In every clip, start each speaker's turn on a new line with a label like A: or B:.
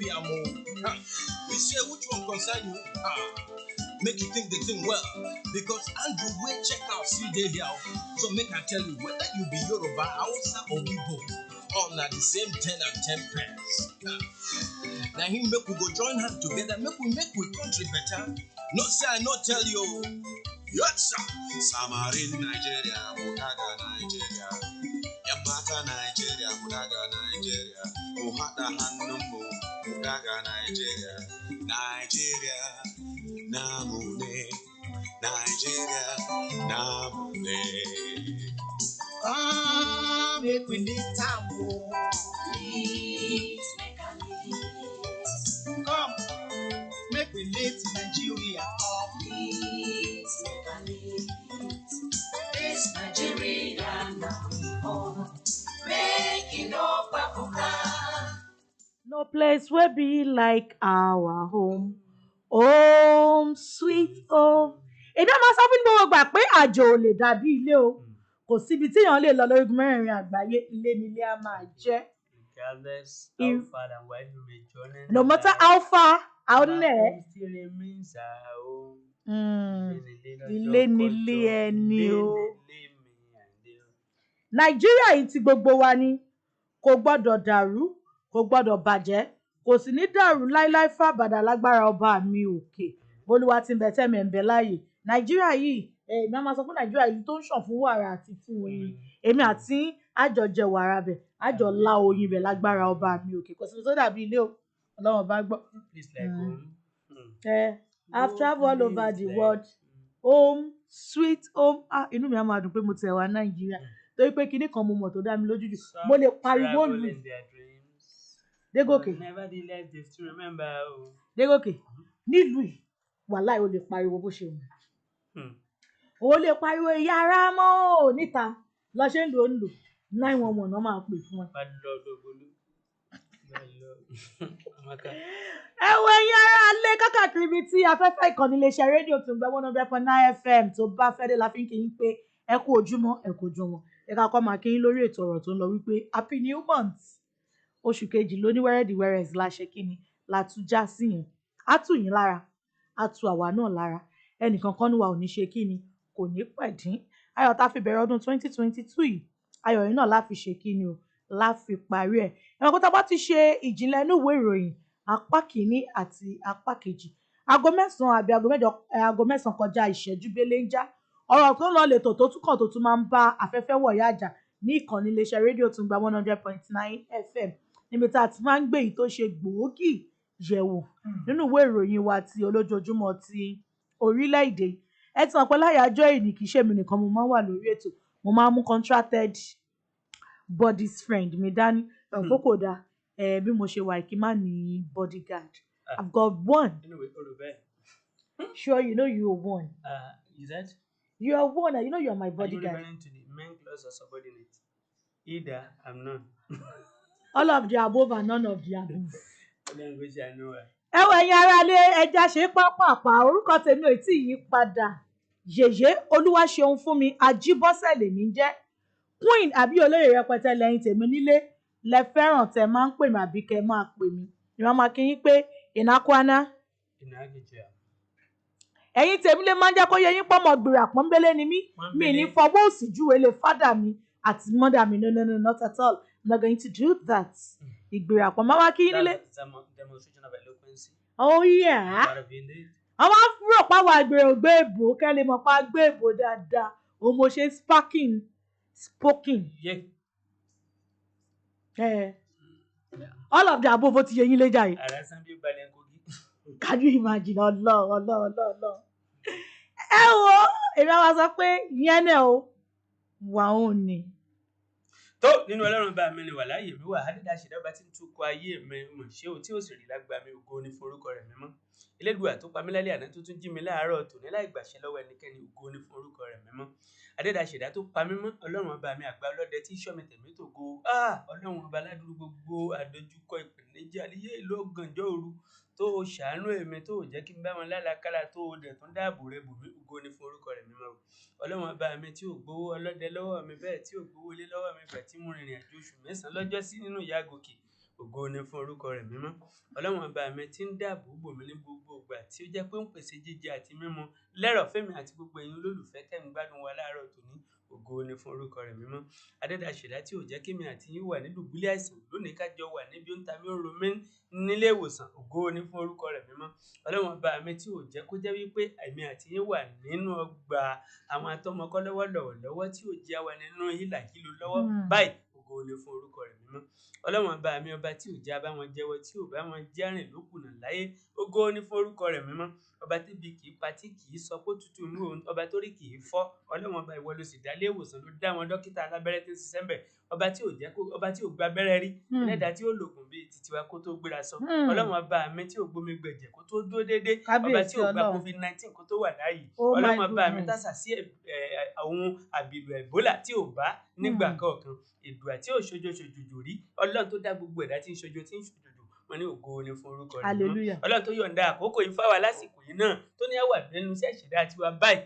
A: be am o. We say which one concern you? Make you think the thing well, because Andrew wey check out still dey here o. So make I tell you, whether you be Yoruba, Hausa or Igbo, all na the same 10 and 10 pence. Na him make we go join hand together, make we country better. No say I no tell you o. Yes sir.
B: Samarin Nigeria, mu daga Nigeria. ‘Yan mata Nigeria, mu daga Nigeria. Mu haɗa hannunmu, mu daga Nigeria. Nigeria, namu ne. Nigeria, namu ne.
C: Come make we lift am o.
D: Lift, make I lift.
C: Come make we lift Nigeria up.
D: Lift, make I lift. This Nigeria na we own. Make e no kpafuka.
E: No place will be like our home. Home sweet home. Èmi á máa sọ fún gbogbo ìgbà pé àjò ò lè dàbí ilé o. Kò síbi tí èèyàn lè lọ lórígun mẹ́rẹ̀ẹ̀rin àgbáyé, ilé ni ilé á máa jẹ́.
F: Regardless how far and wide we may journey
E: No
F: in
E: matter
F: life,
E: how far, how
F: our
E: near.
F: home still remains our home.
E: Ilé
F: Ilé
E: nílé
F: nílé
E: nílé
F: lọ́jọ́ kọjọ́,
E: ẹni
F: ilé
E: o.
F: nílé mi àìdè o.
E: Nàìjíríà yìí ti gbogbo wa ni, kò gbọ́dọ̀ dàrú, kò gbọ́dọ̀ bàjẹ́, kò sì ní dàrú láíláí fàbàdà lágbára ọba mi òkè. Bólúwa ti ń bẹ tẹ́mi ẹ̀ ń bẹ láàyè. Nàìjíríà yìí, èmi á máa sọ pé Nàìjíríà yìí tó ń ṣàn fún wàrà àti fún oyin. Èmi àti àjọ jẹ wàrà bẹ̀, àjọ la oyin bẹ̀ lágbára ọba mi òkè. Kò síbi tó dàbí ilé o. Ọlọ́run ọba gbọ́.
F: Place like home.
E: I've
F: No
E: traveled all over
F: place
E: the
F: like
E: world. Home, sweet home. Ah, inú mi á máa dùn pé mo tẹ̀ wá Nàìjíríà. Torí pé kinní kan mo mọ̀ tó dá mi lójú jù.
F: Some
E: Mo lè pariwo
F: travel
E: lù.
F: in their dreams,
E: Dégòkè.
F: but nevertheless they still remember. Oh.
E: Dégòkè. Nílùú yìí, wàláì o lè pariwo bó ṣe wù. O lè pariwo ìyá mọ́ ò níta. Lọ ṣe ń lò ó ń lò. 911 náà máa pè fún ẹ.
F: Bá lọ dògbòlú. Bá lọ. Amaka.
E: Ẹ wo ẹ̀yin ará alẹ́ kákàkiri ibi tí afẹ́fẹ́ ìkànnì iléeṣẹ́ rédíò tó ń gbọ́ 100.9 FM tó bá fẹ́ dé la fi ń kí yín pé ẹ kú ojúmọ́, ẹ kú ojúmọ́. Ẹ ká kọ́ máa kí yín lórí ètò ọ̀rọ̀ tó ń lọ wípé happy new month. Oṣù kejì ló ní wẹ́rẹ́dìwẹ́rẹ́ la ṣe kí ni la tún já sí yẹn. Á tù yín lára, á tu àwa náà lára. Ẹnìkan kan ní wa ò ní ṣe kí ni, kò ní pẹ̀dín. Ayọ̀ tá a fi bẹ̀rẹ̀ ọdún 2022 yìí, ayọ̀ yìí náà la fi ṣe kí ni o, la fi parí ẹ̀. Ẹ̀wọ̀n kó tá a bá ti ṣe ìjìnlẹ̀ inú ìwé ìròyìn apá kìíní àti apá kejì. Aago 9 àbí aago 8, aago 9 kọjá ìṣẹ́jú belenja. Ọ̀rọ̀ tó ń lọ lètò tó tún kàn tó tún máa ń bá afẹ́fẹ́ wọ̀yá àjà ní ìkànnì iléeṣẹ́ rédíò tó ń gba 100.9 FM níbi tá a ti máa ń gbé èyí tó ṣe gbòógì yẹ̀wò nínú ìwé ìròyìn wa ti olójoojúmọ́ ti orílẹ̀-èdè. Ẹ ti mọ̀ pé láyàájọ́ èní kì í ṣe èmi nìkan mo máa ń wà lórí ètò. Mo máa ń mú contracted bodies friend mi dání. Ẹ̀wọ̀n pé kò dáa. Bí mo ṣe wà yìí kí n má ní bodyguard. I've got one.
F: Anyway, o rò bẹ́ẹ̀.
E: Sure, you know you are one.
F: Is that?
E: You are one and you know you are my
F: Are you
E: bodyguard.
F: referring to the main clause or subordinate? Either, I'm none.
E: All of the above and none of the above.
F: Ọlọ́run kò ṣàánú wa.
E: Ẹ wo ẹ̀yin aráalé, ẹja ṣe pápápá. Orúkọ tèmi ò tí ì yí padà. Yèyé Olúwaṣeun fún mi, Ajíbọ́sẹ̀ lèmi ń jẹ́. Queen àbí olóyè rẹpẹtẹ lẹ́yìn tèmi nílé lẹ fẹ́ràn tẹ máa ń pè mí àbí kẹ máa pè mí. Ìwọ́n máa kí yín pé ìnákúáná.
F: Ìnágìjà.
E: Ẹ̀yin tèmi lè máa ń jẹ́ kó yẹ yín pọ́mọ gbìrà pọ́nbélé ni mí. Mi ní
F: Pọ́nbélé.
E: fọwọ́ òsì júwe lè fádà mi àti mọ́dà mi. No, no, no, not at all. I'm not going to do that. Ìgbìrà pọ́n máa wá kí yín nílé.
F: That's a demonstration of eloquence.
E: Oh yeah.
F: Part of indeed.
E: Àwọn rò páwọn àgbèrè ò gbé èbó kẹ́ lè mọ̀ pa gbé èbó dáadáa. Òun mo ṣe sparking spoken. All of the above ó ti yẹ yín léjà yìí.
F: Àrà sán bí balẹ̀ ń kogi.
E: Can you imagine? Ọlọ́run, Ọlọ́run, Ọlọ́run, Ọlọ́run. Ẹ wo èmi àwọn sọ pé ìyẹn náà o wà ó ní.
F: Tó nínú Ọlọ́run bá mi ni wà láàyè mi wà, Adédá ṣẹ̀dá ọba tí ń túkọ̀ ayé mi mọ̀ ṣé o tí ó sì rí lágbà mi, ògo ni fún orúkọ rẹ̀ mímọ́. Elédùà tó pa mí lálẹ́ àná tó tún jí mi láàárọ̀ tòní láì gbàṣẹ lọ́wọ́ ẹnikẹ́ni, ògo ni fún orúkọ rẹ̀ mímọ́. Adédá ṣẹ̀dá tó pa mí mọ́, Ọlọ́run ọba mi àgbà ọlọ́dẹ tí ṣọ́ mi tẹ̀mí tògo. Ah! Ọlọ́run ọba ládùúrú gbogbo àdójúkọ ìpèníjà ayé ìlú ọ̀gànjọ́ òru tó o ṣàánú èmi tó o jẹ́ kí n bá wọn lálàkálà tó o dẹ̀ tún dáàbò rẹ bò mí, ògo ni fún orúkọ rẹ̀ mímọ́ o. Ọlọ́run ọba mi tí ò gbowó ọlọ́dẹ lọ́wọ́ mi bẹ́ẹ̀ tí ò gbowó ilé lọ́wọ́ mi gbà tí mo rìnrìn àjò oṣù 9 lọ́jọ́ sí nínú ìyá gòkè. Ògo ni fún orúkọ rẹ̀ mímọ́. Ọlọ́run ọba mi tí ń dáàbò bò mí ní gbogbo ìgbà tí ó jẹ́ pé ó ń pèsè jíjẹ àti mímu lẹ́rọ̀ fẹ́mi àti gbogbo ẹ̀yin olólùfẹ́ tẹ́ ń gbádùn wa láàárọ̀ tòní. Ògo ni fún orúkọ rẹ̀ mímọ́. Adẹ́dàṣẹ̀dá tí ò jẹ́ kémi àti yín wà ní dùbúlẹ̀ àìsàn lónìí, kájọ wà níbi ó ń ta mí ó ń ro mí nílé ìwòsàn. Ògo ni fún orúkọ rẹ̀ mímọ́. Ọlọ́run ọba mi tí ò jẹ́ kó jẹ́ wípé èmi àti yín wà nínú ọgbà àwọn atọ́mọkọ́ lọ́wọ́ lọ́wọ́lọ́wọ́ tí ò jẹ́ wa nínú hílàhílo lọ́wọ́ báyìí. Ògo ni fún orúkọ rẹ̀ mímọ́. Ọlọ́run ọba mi, ọba tí ò jẹ́ abá wọn jẹ́wọ́, tí ò bá wọn jẹ́rìn lókùnà láyé. Ògo ni fún orúkọ rẹ̀ mímọ́. Ọba tíbi kì í pa, tí kì í sọ pé tútù mú òun, ọba tó rí kì í fọ́. Ọlọ́run ọba, ìwọ ló sì dá ilé ìwòsàn, ló dá wọn dókítà alábẹ́rẹ́ tí ń ṣiṣẹ́ ńbẹ̀. Ọba tí ò jẹ́ kó, ọba tí ò gba abẹ́rẹ́ rí, ẹlẹ́dàá tí ó lògùn bíi titi wa kó tó gbéra sọ. Ọlọ́run ọba mi tí ò gbomi gbẹ̀jẹ̀ kó tó dúró déédé, ọba
E: Kábíyèsí
F: tí ò gba
E: Ọlọ́run.
F: COVID-19 kó tó wà láàyè.
E: Oh my
F: Ọlọ́run ọba mi
E: goodness.
F: tàṣà sí àwọn àbìlù Ẹ̀bólà tí ò bá nígbà kọ̀ọ̀kan, èdùà tí ò ṣojo ṣòjòjò rí, Ọlọ́run tó dá gbogbo ẹ̀dá tí ń ṣojo tí ń ṣòjòjò, wọn ní ògo ni fún orúkọ rẹ̀ mímọ́.
E: Hallelujah.
F: Ọlọ́run tó yọ̀ǹda àkókò yìí fáwa lásìkò yìí náà, tó ní àwà lẹ́nu iṣẹ́ ìṣẹ̀dá tiwa báyìí.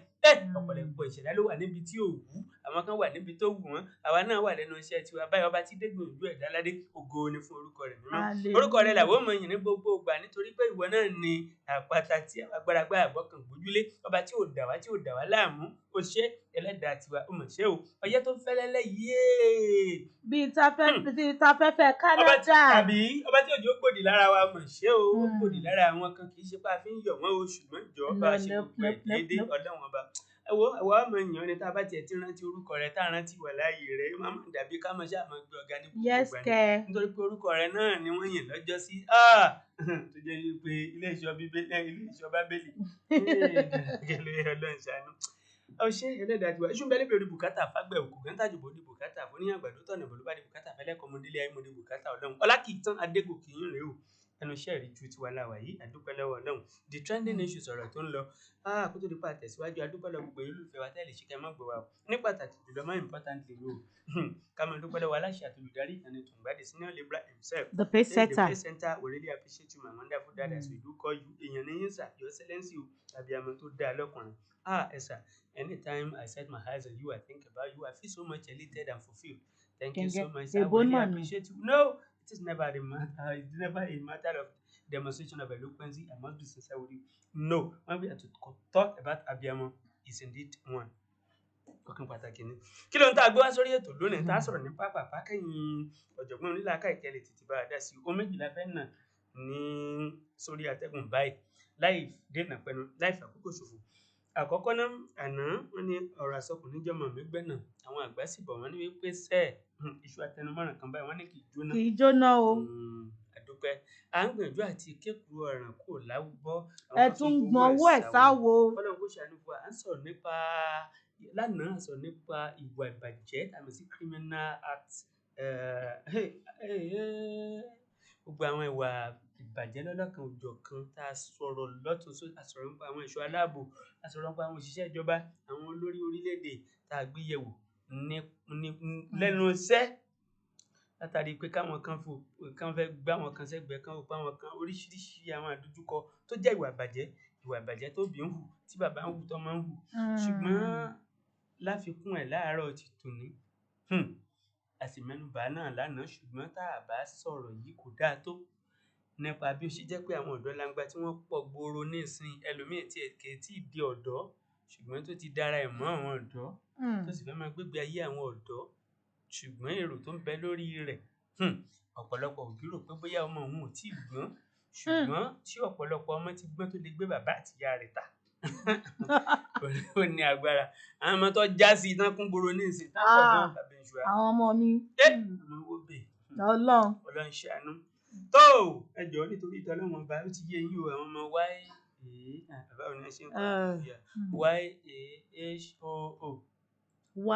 F: Ọ̀pọ̀lọpọ̀ ìṣẹ̀dá ló wà níbi tí ò wú, àwọn kan wà níbi tó wù wọ́n, àwa náà wà lẹ́nu iṣẹ́ tiwa báyìí. Ọba tí dégbò ojú ẹ̀dá ládé, ògo ni fún orúkọ rẹ̀ mímọ́. Orúkọ rẹ̀ làwọn ọmọ yìí ní gbogbo ìgbà, nítorí pé ìwọ náà ni àpáta tí agbára àgbọ̀kàn gbójúlé, ọba tí ò dà wá, tí ò dà wá láàmú. Ó ṣe ẹlẹ́dàá tiwa, ó mọ̀ ṣé o, ọyẹ́ tó ń fẹ́lẹ́lẹ́ yéé
E: Bíi tafẹ́fẹ́
F: ọba tí
E: Canada.
F: Tàbí ọba tí òjò gbòdì lára wa, mọ̀ ṣé o, ó gbòdì lára àwọn kan, kì í ṣe pé a fi ń yọ̀ wọ́n o, ṣùgbọ́n jọ bá a ṣe gbogbo ẹ̀ déédéé. Ọlọ́run ọba, ẹ wo àwa ọmọ èèyàn ni tá a bá tiẹ̀ ti rántí orúkọ rẹ, tá a rántí wà láàyè rẹ, ó máa ń dàbí ká máa ṣáà máa gbé ọ̀gá ní gbogbo
E: Yes
F: ìgbà ni,
E: kẹ.
F: nítorí pé orúkọ rẹ náà ni wọ́n yìn lọ́jọ́ sí tó jẹ́ wípé ilé ìṣọ́ bíbélì, ilé ìṣọ́ bábélì gẹ́gẹ́. Ọlọ́run ṣàánú. Ọ ṣe ẹlẹ́dàá tiwa. Iṣu ń bẹ níbi orí bùkátà fágbẹ̀ òkú gẹ́ńtà jùbọ́ ní bùkátà fún níyàn àgbàdo tọ̀nà bọ̀ ló bá di bùkátà fẹ́lẹ́ kọ́mọdélé ayé mo di bùkátà. Ọlọ́run ọlá kì í tán. Adégòkè yín rèé o, ẹnu iṣẹ́ ìríjú tiwa láwà yìí. Àdúpẹ́ lọ́wọ́ Ọlọ́run. The trending issues, ọ̀rọ̀ tó ń lọ. Kó tó di pa àtẹ̀síwájú, àdúpẹ́ lọ́wọ́ gbogbo olólùfẹ́ wa tẹ́lẹ̀ ṣe kẹ́ mọ́ gbọ́ wa o, ní pàtàkì jùlọ, more importantly o, ká máa dúpẹ́ lọ́wọ́ aláṣẹ àti olùdarí ìkànnì Tùǹgbà, the senior liberal himself.
E: The pace
F: The
E: setter.
F: Pace center, we really appreciate you, my wonderful dad, as we do call you. Èèyàn ní yín sà, your excellency o, tàbí àmọ́ tó dáa lọ́kùnrin. Ẹ sà, anytime I set my eyes on you, I think about you, I feel so much elated and fulfilled. Thank you so
E: Gẹ́gẹ́.
F: much, sir.
E: Èbó
F: We really
E: náà ni.
F: appreciate you. No, it is never a matter, it's never a matter of demonstration of eloquence. I must be sincere with you. No, when we are to talk about abiyamọ, is indeed one ọ̀kan pàtàkì ni. Kí ló ń tá a gbé wá sórí ètò lónìí tá a sọ̀rọ̀ ní pápá kẹ́yìn ọ̀jọ̀gbọ́n onílàákà ìkẹlẹ̀ tètè bá a dá sí i. Ohun méjìlá fẹ́ nà ní sórí atẹ́gùn báyìí, láì dènà pẹnu, láì fàkókò ṣòfò. Àkọ́kọ́ náà, àná wọ́n ní ọ̀rọ̀ àsọkùn níjọ́mọ̀ mi gbẹ́nà. Àwọn àgbà sì bọ̀ wọ́n ní wípé sẹ́ẹ̀ iṣu atẹnumọ́ràn kan báyìí wọ́n ní kì í jóná.
E: Kì í jóná o.
F: Àdúpẹ́, à ń gbìyànjú àti kékùrú ọ̀ràn kò láwùbọ́.
E: Ẹ tún ń gbọn owó ẹ̀ sáwo.
F: Ọlọ́run kò ṣàánú fún wa. À ń sọ̀rọ̀ nípa lánàá, à ń sọ̀rọ̀ nípa ìwà ìbàjẹ́ tàbí sí criminal act. Gbogbo àwọn ìwà ìbàjẹ́ lọ́lọ́kan òjọ̀kan tá a sọ̀rọ̀ lọ́tún, a sọ̀rọ̀ nípa àwọn ẹ̀ṣọ́ aláàbò, a sọ̀rọ̀ nípa àwọn òṣìṣẹ́ ìjọba, àwọn olórí orílẹ̀-èdè tá a gbé yẹ̀wò ní lẹ́nu iṣẹ́, látàrí pé káwọn kan fò kán fẹ́ gbá wọn kan sẹ́gbẹ̀ẹ́ kan, ó pa wọn kan, oríṣiríṣi àwọn àdójúkọ tó jẹ́ ìwà ìbàjẹ́, ìwà ìbàjẹ́ tó bí ń hù, tí bàbá ń hù, tọ́mọ ń hù. Ṣùgbọ́n láfikún ẹ̀ láàárọ̀ ti tòní, a sì mẹ́nubà náà lánàá, ṣùgbọ́n tá a bá sọ̀rọ̀ yìí kò dáa tó, nípa bí ó ṣe jẹ́ pé àwọn ọ̀dọ́ langba tí wọ́n pọ̀ gbòòrò nísìnyí, ẹlòmíì tí ẹ̀ kì í tí ì di ọ̀dọ́ ṣùgbọ́n tó ti dára ẹ̀ mọ́ àwọn ọ̀dọ́, tó sì fẹ́ máa gbégbé ayé àwọn ọ̀dọ́, ṣùgbọ́n èrò tó ń bẹ lórí rẹ̀, ọ̀pọ̀lọpọ̀ òbí rò pé bóyá ọmọ òun ò tí ì gbọ́n, ṣùgbọ́n tí ọ̀pọ̀lọpọ̀ ọmọ ti gbọ́n tó lè gbé bàbá àti ìyá rẹ̀ ta, ó ní agbára. Àwọn ọmọ tó já sí tán kún gbòòrò ní ìsìn tán pọ̀ gan bàbá ìṣúra.
E: Àwọn ọmọ mi.
F: Ẹ ọmọ owó bè.
E: Ọlọ́run.
F: Ọlọ́run ṣàánú. Tó ẹ jọ̀ọ́, nítorí ìtọ́lọ́wọ́n ọba, ó ti yé yín o. Àwọn ọmọ y a, bàbá òní ẹ ṣe ń kọ́ y a h o o.
E: Y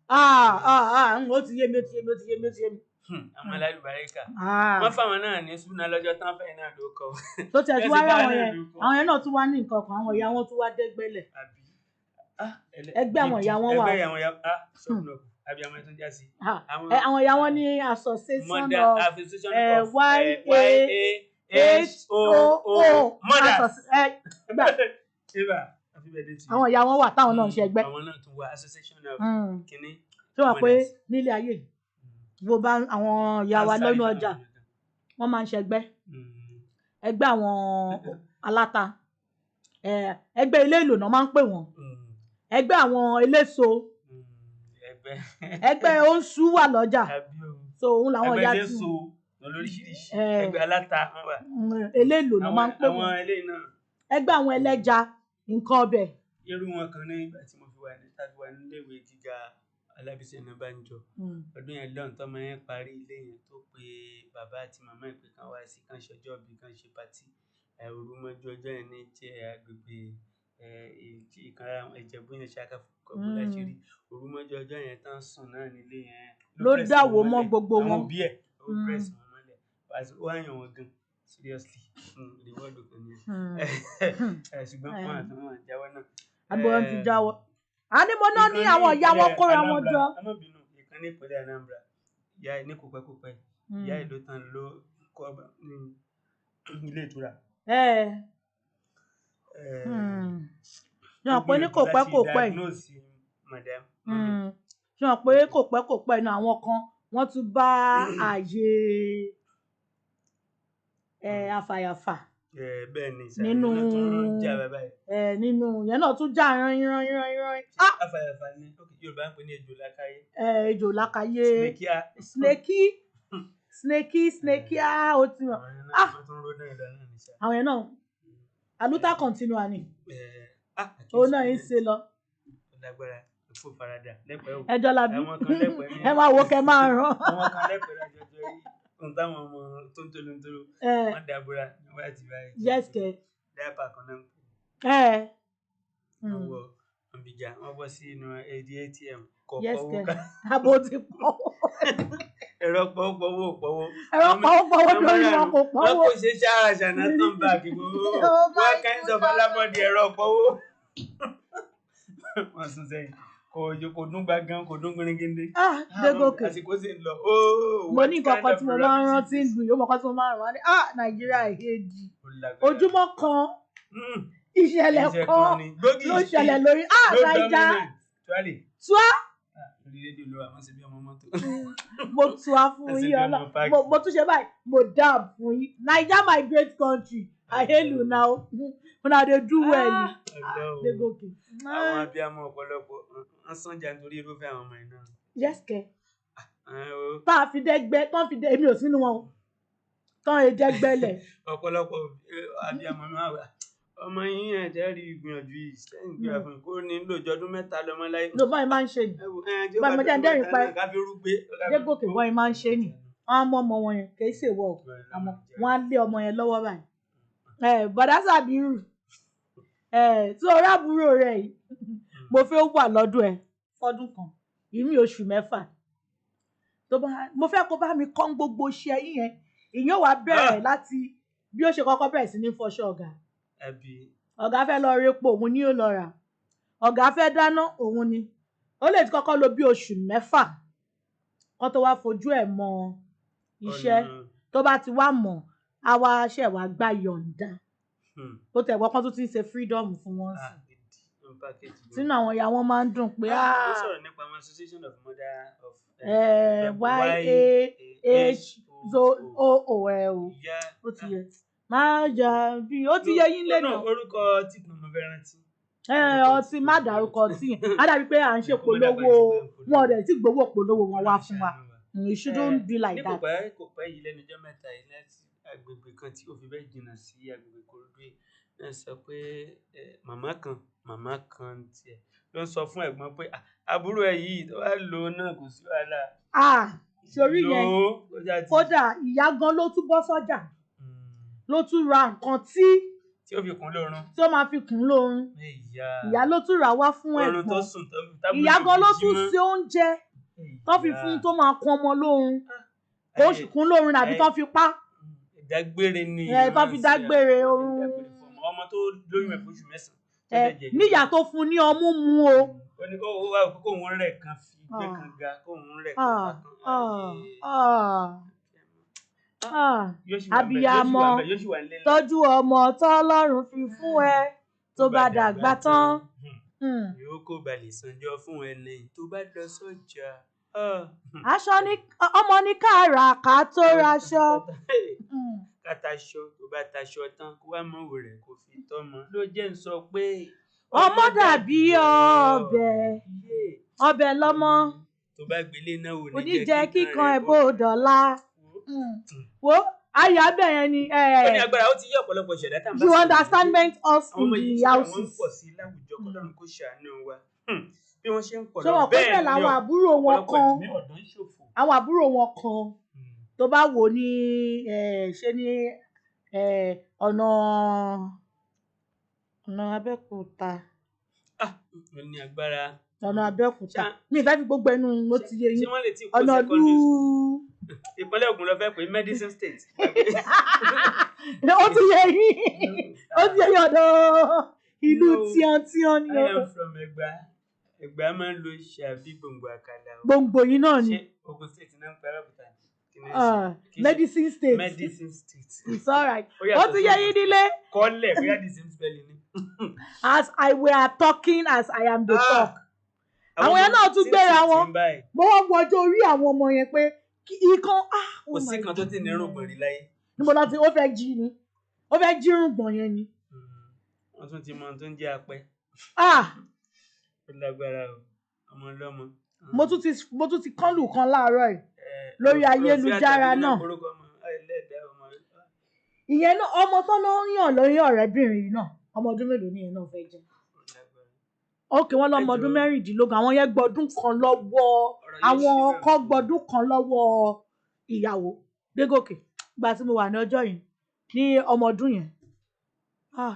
E: a ah ah ah, ó ti yé mi, ó ti yé mi, ó ti yé mi, ó ti yé mi.
F: Àwọn alálùbáríkà wọ́n fáwọn náà ní súná lọ́jọ́ tán fẹ́ náà ló kọ.
E: Tó tiẹ̀ tún wá rí àwọn yẹn, àwọn yẹn náà tún wá ní nǹkan kan, àwọn ìyá wọn tún wá dẹ́gbẹ́lẹ̀. Ẹgbẹ́ àwọn ìyá wọn wà.
F: Ẹgbẹ́ àwọn ìyá, ah, ṣọ́ọ̀bù náà àbí àwọn ẹ̀tún já sí.
E: Àwọn ìyá wọn ní association of
F: association of
E: Y A H O O
F: mothers.
E: Àwọn ìyá wọn wà táwọn náà ń ṣe ẹgbẹ́.
F: Àwọn náà tún wà association of kínní.
E: Ṣé wàá pé nílé ayé yìí, Bó bá àwọn ìyá wa lọ́nà ọjà, wọ́n máa ń ṣẹgbẹ́. Ẹgbẹ́ àwọn aláta, ẹgbẹ́ ilé ìlò náà máa ń pè wọ́n, ẹgbẹ́ àwọn eléso,
F: ẹgbẹ́
E: ẹgbẹ́ oṣù wà lọ́jà.
F: Àbí o.
E: So òun làwọn
F: ẹgbẹ́
E: ìyá tí
F: eléso lóríṣiríṣi,
E: Eh.
F: ẹgbẹ́ aláta wọ́n wà.
E: Eléèlò náà máa ń pè
F: Àwọn
E: wọ́n.
F: eléyìí náà.
E: Ẹgbẹ́ àwọn ẹlẹ́ja, nǹkan ọbẹ̀.
F: Irú wọn kan ní ìgbà tí mo fi wà ní tàbí wà níléèwé gíga Ọlábísí Ọ̀nàbànjọ ọdún yẹn lọ́hùn, tọ́mọ yẹn parí ilé yẹn, tó pe bàbá àti màmá ẹ̀ pé kán wá sí, kán ṣọjọ́ bí, kán ṣe party. Òru mọ́jú ọjọ́ yẹn ní jẹ́ agbègbè ìkan lára àwọn Ìjẹ̀bú yẹn ṣáká kọ́bù láṣìírí. Òru mọ́jú ọjọ́ yẹn tán sùn náà nílé yẹn
E: Ló
F: press
E: dàwó
F: wọn
E: mọ́
F: mọ́lẹ̀.
E: gbogbo
F: Àwọn
E: wọn.
F: òbí ẹ̀ ó press wọn mọ́lẹ̀. Ó wá yàn wọ́n gan, seriously. Reward kan ni. Ṣùgbọ́n wọn àti wọn jáwọ́ náà.
E: Àbí wọn ti jáwọ́? A ní mo náà ní àwọn ìyá wọn kóra wọn jọ.
F: Ẹ má bínú, ìkan ní ìpínlẹ̀ Anambra, ìyá ẹ̀ ní kò pẹ́ kò pẹ́, ìyá ẹ̀ ló tán ló kọ́ ní ilé ìtura.
E: Ṣe hàn pé ní kò pẹ́ kò pẹ́ yìí.
F: Diagnose madam mummy.
E: Ṣe hàn pé kò pẹ́ kò pẹ́ náà, àwọn kan wọ́n tún bá ààyè àfàyàfà
F: Bẹ́ẹ̀ ni ìsàlẹ̀ náà tún ń jà bàbá yìí.
E: Nínú yẹn náà tún já ran ran ran ran. Ah!
F: Afàyàfà ni, ok, Yorùbá ń pè ní ejò lákàyè.
E: Ejò lákàyè.
F: Snakia.
E: Snakey, snakey, snakia, ó ti mọ̀.
F: Àwọn yẹn náà
E: Ah!
F: wọ́n tún ró náà lọ náà ní sá.
E: Àwọn yẹn náà aluta continua ni.
F: Ah,
E: Òun náà ń ṣe lọ.
F: Ó lágbára, kó farada lẹ́pẹ́ o.
E: Ẹjọ́ làbí.
F: Àwọn kan lẹ́pẹ́ ní
E: Ẹ máa wo kẹ máa ràn.
F: Àwọn kan lẹ́pẹ́ lájọjọ yìí, ohun táwọn ọmọ tó ń tolo ń tolo wọ́n dàbúrà níwájú báyìí.
E: Yes kẹ.
F: Diaper kan náà ń pè. Wọ́n wọ ọ̀nbìjà, wọ́n bọ́ sí inú ẹ̀dí ATM kọ̀
E: Yes
F: pọ̀wó
E: kẹ.
F: ká.
E: Abo ti pọ̀.
F: Ẹ̀rọ pọ̀wọ́pọ̀wọ́ pọ̀wọ́.
E: Ẹ̀rọ pọ̀wọ́pọ̀wọ́ lórí wọn kò
F: Wọ́n
E: pọ̀wọ́.
F: kò ṣe ṣáà ṣàná tán báàgì gbogbo.
E: Oh my
F: Wọ́n kinds of
E: goodness.
F: alábọ̀dé ẹ̀rọ pọ̀wọ́. Wọ́n sún sẹ́yìn. Kò kò dún gbàgán, kò dún gbìnríngìndé.
E: Ah, Dégòkè.
F: Àsìkò sì ń lọ. Oh,
E: Mo
F: what
E: ní nǹkan
F: kind
E: kan
F: of
E: tí mo máa ń
F: rubbish
E: rántí
F: is this?
E: lù yìí, ó mọ̀ kan tí mo máa ń rán ní, ah, Nàìjíríà èdè.
F: Ó lágbára.
E: Ojúmọ́ kan, ìṣẹ̀lẹ̀
F: Iṣẹ́
E: kan
F: kan ni. Gbógi
E: ló ṣẹlẹ̀ lórí, ah,
F: ló
E: Naija.
F: dominant. Tuale.
E: Túá.
F: Ah, lórí rédíò ló wà, wọ́n ṣe bí ọmọ mọ́tò.
E: Mo túá fún
F: Ẹsẹ̀
E: yín
F: bí
E: ọlọ́.
F: ọmọ páàkì.
E: Mo tún ṣe báyìí, mo dab fún yín. Naija, my great country, I hail you now. Una dey do well.
F: Ọlọ́run.
E: Dégòkè.
F: Àwọn abiyamọ ọ̀pọ̀lọpọ̀ wọ́n sànjà nítorí irúfẹ́ àwọn ọmọ yìí náà.
E: Yes kẹ.
F: Àwọn o-
E: Tá a fi dẹ́gbẹ́, tán fi dẹ́, èmi ò sínú wọn o. Tán e dẹ́gbẹ́lẹ̀.
F: Ọ̀pọ̀lọpọ̀ abiyamọ náà wà. Ọmọ yín ẹ̀ jẹ́ rí ìgbìyànjú yìí sẹ́yìn gbéra fún mi kó ní lóòjọ́ ọdún 3 lọ́mọ láyé.
E: Ló báyìí máa ń ṣe ni.
F: Ẹ wo, tí ó
E: Báyìí
F: bá
E: mo jẹ́ ń
F: dọdún
E: dẹ́rìn
F: 3
E: pa
F: náà
E: ẹ́.
F: ká fi rúgbé.
E: Dégòkè, báyìí máa ń ṣe ni. Wọ́n á mú ọmọ wọn yẹn, kì í ṣèwọ o. Àmọ́ wọ́n á lé ọmọ yẹn lọ́wọ́ báyìí. Bọ̀dá Sàbírù, tí orí àbúrò rẹ̀ yìí, mo fẹ́ wà lọ́dún ẹ̀ fọ́dún kan, ìmí oṣù 6. Tó bá mo fẹ́ kó bá mi kọ́ gbogbo iṣẹ́ yín yẹn, ìyẹn ò wá bẹ̀rẹ̀ láti bí ó ṣe kọ́kọ́ bẹ̀rẹ̀ sí ní fọṣọ ọ̀gá.
F: Àbí
E: Ọ̀gá fẹ́ lọ repo, òun ni yóò lọ rà. Ọ̀gá fẹ́ dáná, òun ni. Ó lè ti kọ́kọ́ lò bí oṣù 6 kó tó wá fojú ẹ̀ mọ iṣẹ́.
F: Ọ̀nà.
E: Tó bá ti wá mọ̀, á wá ṣẹ̀ wá gbà yọ̀ǹda. Ó tẹ̀ wọ́n kan tó ti ń ṣe freedom fún wọn
F: Ah,
E: sí.
F: gidi, ń package ló.
E: Sínú àwọn ìyá wọn máa ń dùn pé
F: Ó
E: ah
F: sọ̀rọ̀ nípa àwọn association of mother of
E: Y A H O O L O.
F: Ìyá.
E: Ó ti yẹ. Máa jà bí ó ti yẹ yín lẹ́nu.
F: No, orúkọ tí kan mo fẹ́ rántí.
E: Ọtí, má dárúkọ ọtí yẹn. Á dàbí pé à ń ṣe polówó wọn, ọ̀dẹ̀ tí gbowó polówó wọn wá fún wa. It shouldn't be like
F: Ní kò
E: that.
F: pẹ́ kò pẹ́ yìí, lẹ́nu ọjọ́ 3 yìí, láti agbègbè kan tí ó fi bẹ́ẹ̀ jìnnà sí agbègbè Ìkòròdú yìí náà, sọ pé màmá kan tiẹ̀ ló ń sọ fún ẹ̀gbọ́n pé, "Ah, àbúrò ẹ̀ yìí tó bá lò ó náà kò sí wàhálà."
E: Ah, sórí
F: Lò
E: yẹn.
F: ó, ó já ti
E: Kódà ìyá gan ló tún bọ́ sọ́jà, ló tún ra nǹkan tí
F: Tí ó fi kún lórun.
E: tí ó máa fi kún lóorun.
F: Ìyá
E: Ìyá ló tún rà wá fún
F: oorun tó
E: ẹ̀gbọ́n.
F: sùn tó tábìlì
E: Ìyá gan ló
F: fi jí
E: tún
F: mọ́.
E: ṣe oúnjẹ tó fi fún tó máa kún ọmọ lóorun, kó kún lóorun àbí tó fi pa.
F: Ìdágbére ni.
E: Tó fi dágbére oorun.
F: Ìdágbére fún ọmọ, ọmọ tó lóyún ẹ̀ fóṣù 9 tó
E: Ẹ
F: dẹ̀ jẹ̀bi.
E: níyà tó fún ní ọmú mu o.
F: Ó ní ó wá òkú kóun rẹ̀ kan fi gbé
E: Ah.
F: kan ga kóun rẹ̀ kan
E: Ah,
F: bá kan.
E: ah,
F: Ayé.
E: ah, ah.
F: Yóò sì wà ńbẹ̀, yóò sì
E: Abiyamọ.
F: wà ńbẹ̀, yóò sì wà nílé ńlá.
E: Tọ́jú ọmọ tọ́lọ́run fi fún ẹ, tó bá dàgbà tán.
F: Yóò kó balẹ̀ sanjọ́ fún ẹni tó bá lọ sọ́jà.
E: Aṣọ ní ọmọ ní káàrà ká tó raṣọ.
F: Kataṣọ tó bá taṣọ tán kó wá mọ̀wò rẹ̀ kó fi tọ́mọ ló jẹ́ ń sọ pé.
E: Ọmọ dàbí ọbẹ̀, ọbẹ̀ lọ́mọ.
F: Tó bá gbélé náà ò
E: ní jẹ́ kíkan ẹ̀ bó dọ̀la. Wo ayọ̀ abẹ́ yẹn ni.
F: Ó ní agbára, ó ti yí ọ̀pọ̀lọpọ̀ ìṣẹ̀dá tá à ń bá
E: You understandment us
F: àwọn
E: in
F: ọmọ yìí
E: the
F: ṣe àwọn ń
E: houses.
F: pọ̀ sí láwùjọ, kọ́lọ́run kó ṣàánú wa. Bí wọ́n ṣe ń pọ̀
E: Ṣé
F: lọ
E: wọn pé
F: bẹ́ẹ̀
E: bẹ́ẹ̀
F: ni
E: làwọn àbúrò wọn
F: ọ̀pọ̀lọpọ̀
E: kan,
F: ẹ̀mí ọ̀dọ́ ń ṣòfò.
E: àwọn àbúrò wọn kan tó bá wò ní ṣe ní ọ̀nà Abẹ́òkúta.
F: Ah, ó ní agbára.
E: Ọ̀nà Abẹ́òkúta, mi ì fẹ́ fi gbogbo ẹnu, mo ti yé
F: Ṣé
E: yín.
F: wọ́n lè ti kó
E: Ọ̀nà
F: secondary
E: lú
F: school? Ìpínlẹ̀ Ògùn ló fẹ́ pé medicine state.
E: Ó ti yé yín, ó ti yé yín, ọ̀dọ̀ ìlú
F: No.
E: tíọ́ntíọ́n ni.
F: I am from Ẹ̀gbá. Ẹ̀gbá máa ń lo ṣàbí gbòǹgbò àkàlà o.
E: Gbòǹgbò yìí náà ni.
F: Ṣé Ogun State náà ń pe Abẹ́òkúta ni? Kí ni
E: Ah,
F: kì í ṣe
E: medicine state.
F: Medicine state.
E: It's alright.
F: Ó yàtọ̀
E: Ó ti yé
F: sí
E: yín nílé.
F: Kọ́lẹ̀ bóyá the same spelling ni.
E: As I were talking, as I am the
F: Ah.
E: talk. Àwọn yẹn náà tún gbéra
F: tí
E: wọn.
F: ń báyìí.
E: Mo wá wo ọjọ́ orí àwọn ọmọ yẹn pé ìkan ah, oh
F: Kò sí
E: my
F: kan tó ti ní
E: goodness.
F: irùngbọ̀n rí láyé.
E: Níbo lọ ti ó fẹ́ jí ni, ó fẹ́ jí irùngbọ̀n yẹn ni.
F: Wọ́n tún ti mọ ohun tó ń jẹ́ apẹ.
E: Ah,
F: Ó lágbára o. Ọmọ ọlọ́mọ.
E: Mo tún ti kánlù kan láàárọ̀ yìí lórí ayélujára náà. Ìyẹn náà, ọmọ tó ló ń yàn lórí ọ̀rẹ́bìnrin yìí náà, ọmọ ọdún mélòó ni ìyẹn náà fẹ́ jẹ́? Ókè, wọ́n lọ́mọ ọdún
F: Ẹ jọ̀ọ́.
E: 16. Àwọn yẹn gbọdún kan lọ́wọ́
F: Ọ̀rọ̀ yìí
E: àwọn
F: ṣe
E: ọkọ, gbọdún kan lọ́wọ́ ìyàwó. Dégòkè, gba tí mo wà ní ọjọ́ yìí ní ọmọ ọdún yẹn, ah,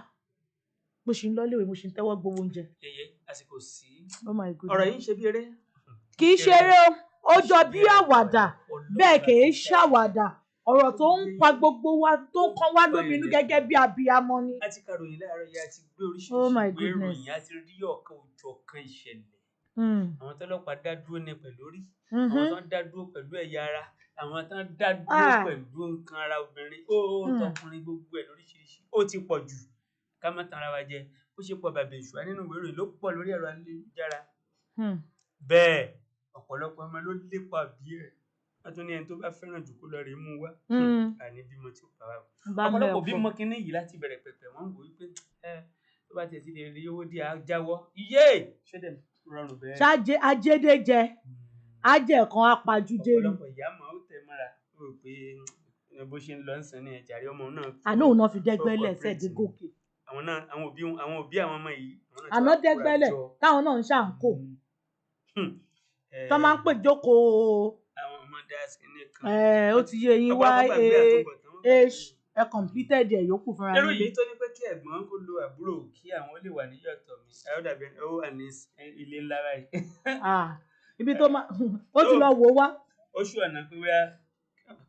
E: mo sì ń lọ léèwé, mo sì ń tẹ́wọ́ gbowó oúnjẹ.
F: Yẹyẹ àsìkò sí.
E: Oh my goodness.
F: Ọ̀rọ̀ yìí ń ṣe bí eré.
E: Kì í ṣeré o, ó jọ bí àwàdà, bẹ́ẹ̀ kì í ṣàwàdà. Ọ̀rọ̀ tó ń pa gbogbo wa, tó ń kan wá lóminú gẹ́gẹ́ bí abiyamọ ni.
F: A ti kàròyìn láàárọ̀ yìí, a ti gbé
E: Oh my
F: oríṣiríṣi ìwé
E: goodness.
F: ìròyìn, a ti rí ọ̀kan òjọ̀kan ìṣẹ̀lẹ̀. Àwọn tọ́lọ́pàá dá dúró ní pẹ̀lú orí, àwọn tó ń dá dúró pẹ̀lú ẹ̀yà ara, àwọn tó ń dá dúró
E: Ah.
F: pẹ̀lú nǹkan ara obìnrin, ó tọkùnrin, gbogbo ẹ̀ lóríṣiríṣi. Ó ti pọ̀ jù, ká má tanra wa jẹ. Bó ṣe pọ̀ bàbẹ̀ ìṣúra nínú ìwé ìròyìn ló pọ̀ lórí ẹ̀rọ ayélujára. Bẹ́ẹ̀ ọ̀pọ̀lọpọ̀ ọmọ ló lépa bí ẹ̀. Wọ́n tún ní ẹni tó bá fẹ́ràn jù kó lọ rèé mú wá. Àní bímọ tí ó pa wá.
E: Bá mi
F: Ọ̀pọ̀lọpọ̀
E: ẹ̀kọ́.
F: bímọ kínní yìí láti bẹ̀rẹ̀ pẹ̀pẹ̀, wọ́n ń wò wípé ẹ tó bá tiẹ̀ ti lè rí owó díẹ̀ á jáwọ́. Iye ṣé dẹ̀ rọrùn bẹ́ẹ̀?
E: Ṣáájé ajédéjẹ ajẹ kan apajúdé ni.
F: Ọ̀pọ̀lọpọ̀ ìyá mọ̀ ó tẹ̀ mọ́ra, ó rò pé bó ṣe ń lọ ń sìn ní ẹ̀jàre ọmọ náà.
E: Àná òun náà fi dẹ́gbẹ́lẹ̀
F: Ó
E: ṣẹ̀
F: cooperate ni.
E: Dégòkè.
F: Àwọn náà, àwọn òbí àwọn ọmọ yìí, àwọn náà ti
E: Àná
F: wá kóra
E: dẹ́gbẹ́lẹ̀
F: jọ.
E: táwọn náà ń ṣàǹkó tó máa ń pè jókòó.
F: Àwọn ọmọ dá sí ní kan.
E: Ó ti yé yín wá.
F: Ọ̀pọ̀lọpọ̀ gbàgbé àtúbọ̀tán, wọ́n gbàgbé.
E: H ẹ completed ẹ yòókù fúnra
F: Lérò
E: yín.
F: yìí tó ní pé kí ẹ̀gbọ́n kó lo àbúrò kí àwọn lè wà níyọ̀tọ̀ mi. Ẹ ó dàbí ẹni ó wà ní ilé ńlá báyìí.
E: Ah, ibi tó máa ó ti lọ wò wá.
F: Oṣù ọ̀nà pé wíwá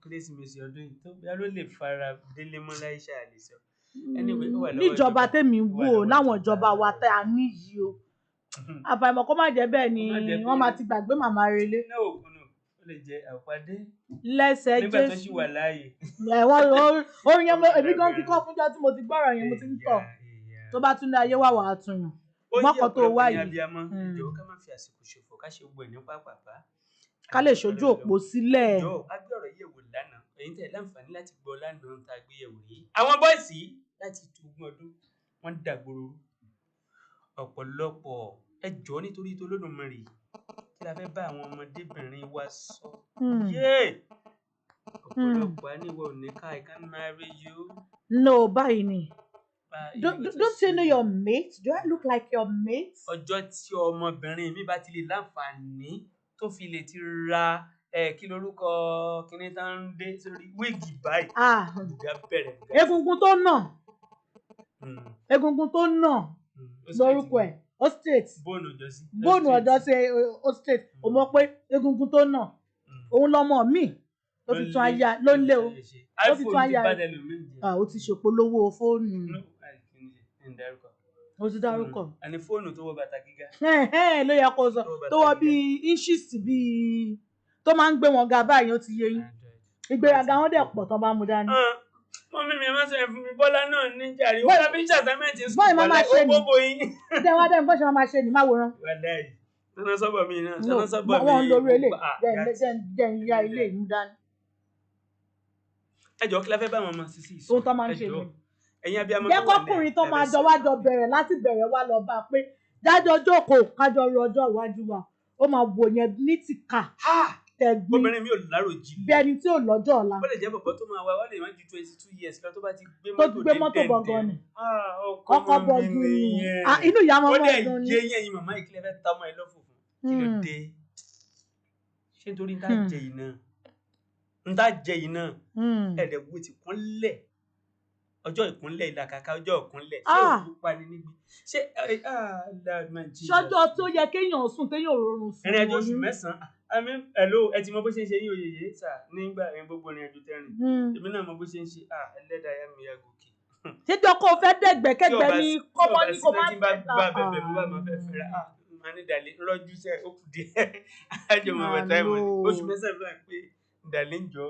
F: Kérésìmesì ọdún yìí tó bóyá ló lè fara délé mọ́ láì ṣáà lè sọ. Anyway, ó wà lọ́wọ́
E: Níjọba
F: ìjọba.
E: tèmi
F: Ó wà
E: wò
F: lọ́wọ́
E: láwọn
F: ìjọba.
E: ìjọba wa tá a ní yìí o, àfàìmọ̀ kó má jẹ́ bẹ́ẹ̀ ni
F: Kó má jẹ́ pé-
E: wọ́n máa ti gbàgbé màmá relé.
F: No, no, ó lè jẹ́ àpàdé
E: Lẹ́sẹ̀
F: nígbà tó ṣì
E: Jésù.
F: wà láàyè.
E: Ẹ̀wọ̀n orin yẹn èmi gan ti kọ́ fúnjọ́ tí mo ti gbọ́rọ̀ yẹn, mo ti ń tọ̀.
F: Ìyá, ìyá.
E: Tó bá tún ní ayé wà, wàá tún yàn.
F: Ó yí
E: Mọ́kàn tó
F: ọ̀pọ̀lọpọ̀
E: wá
F: ní
E: yìí.
F: abiyamọ, ìjọ̀wọ́ ká má fi àsìkò ṣòfò, ká ṣe gbogbo ẹ̀ ní pápápá.
E: Ká lè ṣojú òpó sílẹ̀.
F: Jọ̀ọ́, a gbé ọ̀rọ̀ yìí yẹ̀wò lánàá. Ẹ̀yin tẹ̀ láǹfààní láti gbọ́ lánàá tá a gbé yẹ̀wò yìí. Àwọn bọ́ìsì yìí láti tó ogún ọdún wọ́n ń dàgbòrò rú. Ọ̀pọ̀lọpọ̀ ẹ jọ̀ọ́, nítorí tó Olódùmarè, kí la fẹ́ bá àwọn ọmọdébìnrin wa sọ? Yéè! Ọ̀pọ̀lọpọ̀ á ní ìwọ ò ní ká, I can't marry you.
E: No, báyìí ni.
F: Ìwọ tó
E: Don't you know
F: sì-
E: your mate? Do I look like your mate?
F: Ọjọ́ tí ọmọbìnrin mi bá ti lè láǹfààní tó fi lè ti ra ẹ kí lorúkọ kíní tá ń dé sórí wíìgì báyìí,
E: Ah,
F: bùgá bẹ̀rẹ̀ bùgá.
E: Egungun tó nà, egungun tó nà
F: Ó straight
E: lórúkọ
F: ni.
E: ẹ̀, ó straight.
F: Bóònù ọjọ́ sí.
E: Bóònù ọ̀dọ́ ṣe ó straight. Ó mọ̀ pé egungun tó nà, òun lọmọ mi ló fi tún aya ló ń lé o. Ló fi tún
F: iPhone ti
E: aya
F: bá
E: rẹ̀.
F: tẹlòmíì jẹ.
E: Ah, ó ti ṣèpolówó fóònù.
F: No, kí ni ṣe? Ń dárúkọ.
E: Ó ti dárúkọ.
F: Àní fóònù tó wọ bàtà gíga.
E: Ẹ̀hẹ́n, ló yẹ kó sọ
F: Tó wọ bàtà
E: tó wọ
F: gíga.
E: bíi inches bíi tó máa ń gbé wọn ga báyìí, ó ti yé yín.
F: Android.
E: Ìgbéraga wọn dẹ̀ pọ̀ tán bá mú dání.
F: Ah, mọ́mí mi ẹ má sọ yẹn fún mi, Bọ́lá náà ní jàre. Ó
E: Bọ́lá-
F: bá fi ń ṣàtàmẹ́ǹtì
E: bọ́ọ̀lù máa máa ṣe
F: ó
E: ni.
F: gbóbo yín.
E: Dẹ́ wá dẹ́n bó ṣe máa máa ṣe ni, má wòran.
F: Wàláì. Tọ́nà sọ́bọ̀ mi náà,
E: No,
F: tọ́nà sọ́bọ̀ mi.
E: wọ́n ń lórí ilé.
F: Ah,
E: Jẹ́ ń ya ilé ìmú dání.
F: Ẹ jọ̀ọ́, kí la fẹ́ bá àwọn ọmọ sísí sọ?
E: Ohun tó máa ń
F: Ẹ
E: ṣe
F: jọ̀ọ́.
E: ni.
F: Ẹ̀yin abiyamọ
E: Jẹ́
F: tó wà
E: kọ́kùnrin tó
F: nílẹ̀,
E: máa
F: ẹ
E: jọ
F: fẹ́
E: wá
F: sọ.
E: jọ bẹ̀rẹ̀ láti bẹ̀rẹ̀ wá lọ bá a pé dájọ́ jókòó kájọ ro ọjọ́ iwájú wa. Ó máa wò yẹn ní tìka
F: Ha!
E: tẹ̀gbin
F: Obìnrin mi ò láròjinlẹ̀.
E: bí ẹni tí ò lọ́jọ́ ọ̀la.
F: Ó lè jẹ́ bọ̀bọ̀ tó máa wá, ó lè má ju 22 years lọ tó bá ti gbé
E: Tó ti
F: mọ́tò
E: gbé
F: dé
E: mọ́tò
F: dẹ̀ndẹ̀.
E: gbọ̀ngàn ni.
F: Ah,
E: Ọkọ̀
F: ọkọ mi
E: bọ̀gùn ni.
F: nìyẹn.
E: Ah, inú ìyá
F: Ó
E: máa máa
F: dẹ̀
E: dùn ni.
F: yé yín, ẹ̀yin màmá ìkílẹ̀ fẹ́ ta ọmọ ẹ lọ́fọ̀ fún. Kí ló dé? Ṣé nítorí ń tá jẹ yìí náà? Ń tá jẹ yìí náà. Ẹ̀dẹ̀ wo ti kúnlẹ̀? Ọjọ́ ìkúnlẹ̀, ìlàkàkà ọjọ́ ìkúnlẹ̀. Ṣé
E: Ah.
F: òkú pa ni níbi? Ṣé ẹ ah Lord my Jesus.
E: Ṣọjọ́ tó yẹ kéèyàn sùn téèyàn ò rọrùn sùn.
F: Ìrìn àjò oṣù
E: wọ̀nyí.
F: 9. Àmì ẹ̀ló ẹ ti mọ bó ṣe ń ṣe yín oyè yìí sà nígbà yẹn gbogbo ìrìn àjò tẹ́rìn. Èmi náà mọ bó ṣe ń ṣe, ah, ẹlẹ́dàá yá mi ya gòkè.
E: Ṣé ọkọ fẹ́ dẹ̀gbẹ́kẹ́gbẹ́
F: Tí
E: ní
F: ọba
E: kọ́mọ́ ní
F: sí
E: kó má
F: náà tí bá bá bẹ̀bẹ̀ mo bá máa fẹ́ fẹ́ra, ah, máa ní ìdàlẹ́ rọ́jú sẹ́, ó kù díẹ̀. Àjọ mọ̀ wẹ̀ táìmù ni.
E: Àlò.
F: Oṣù 9 fún wa pé ìdàlẹ́ ń jọ.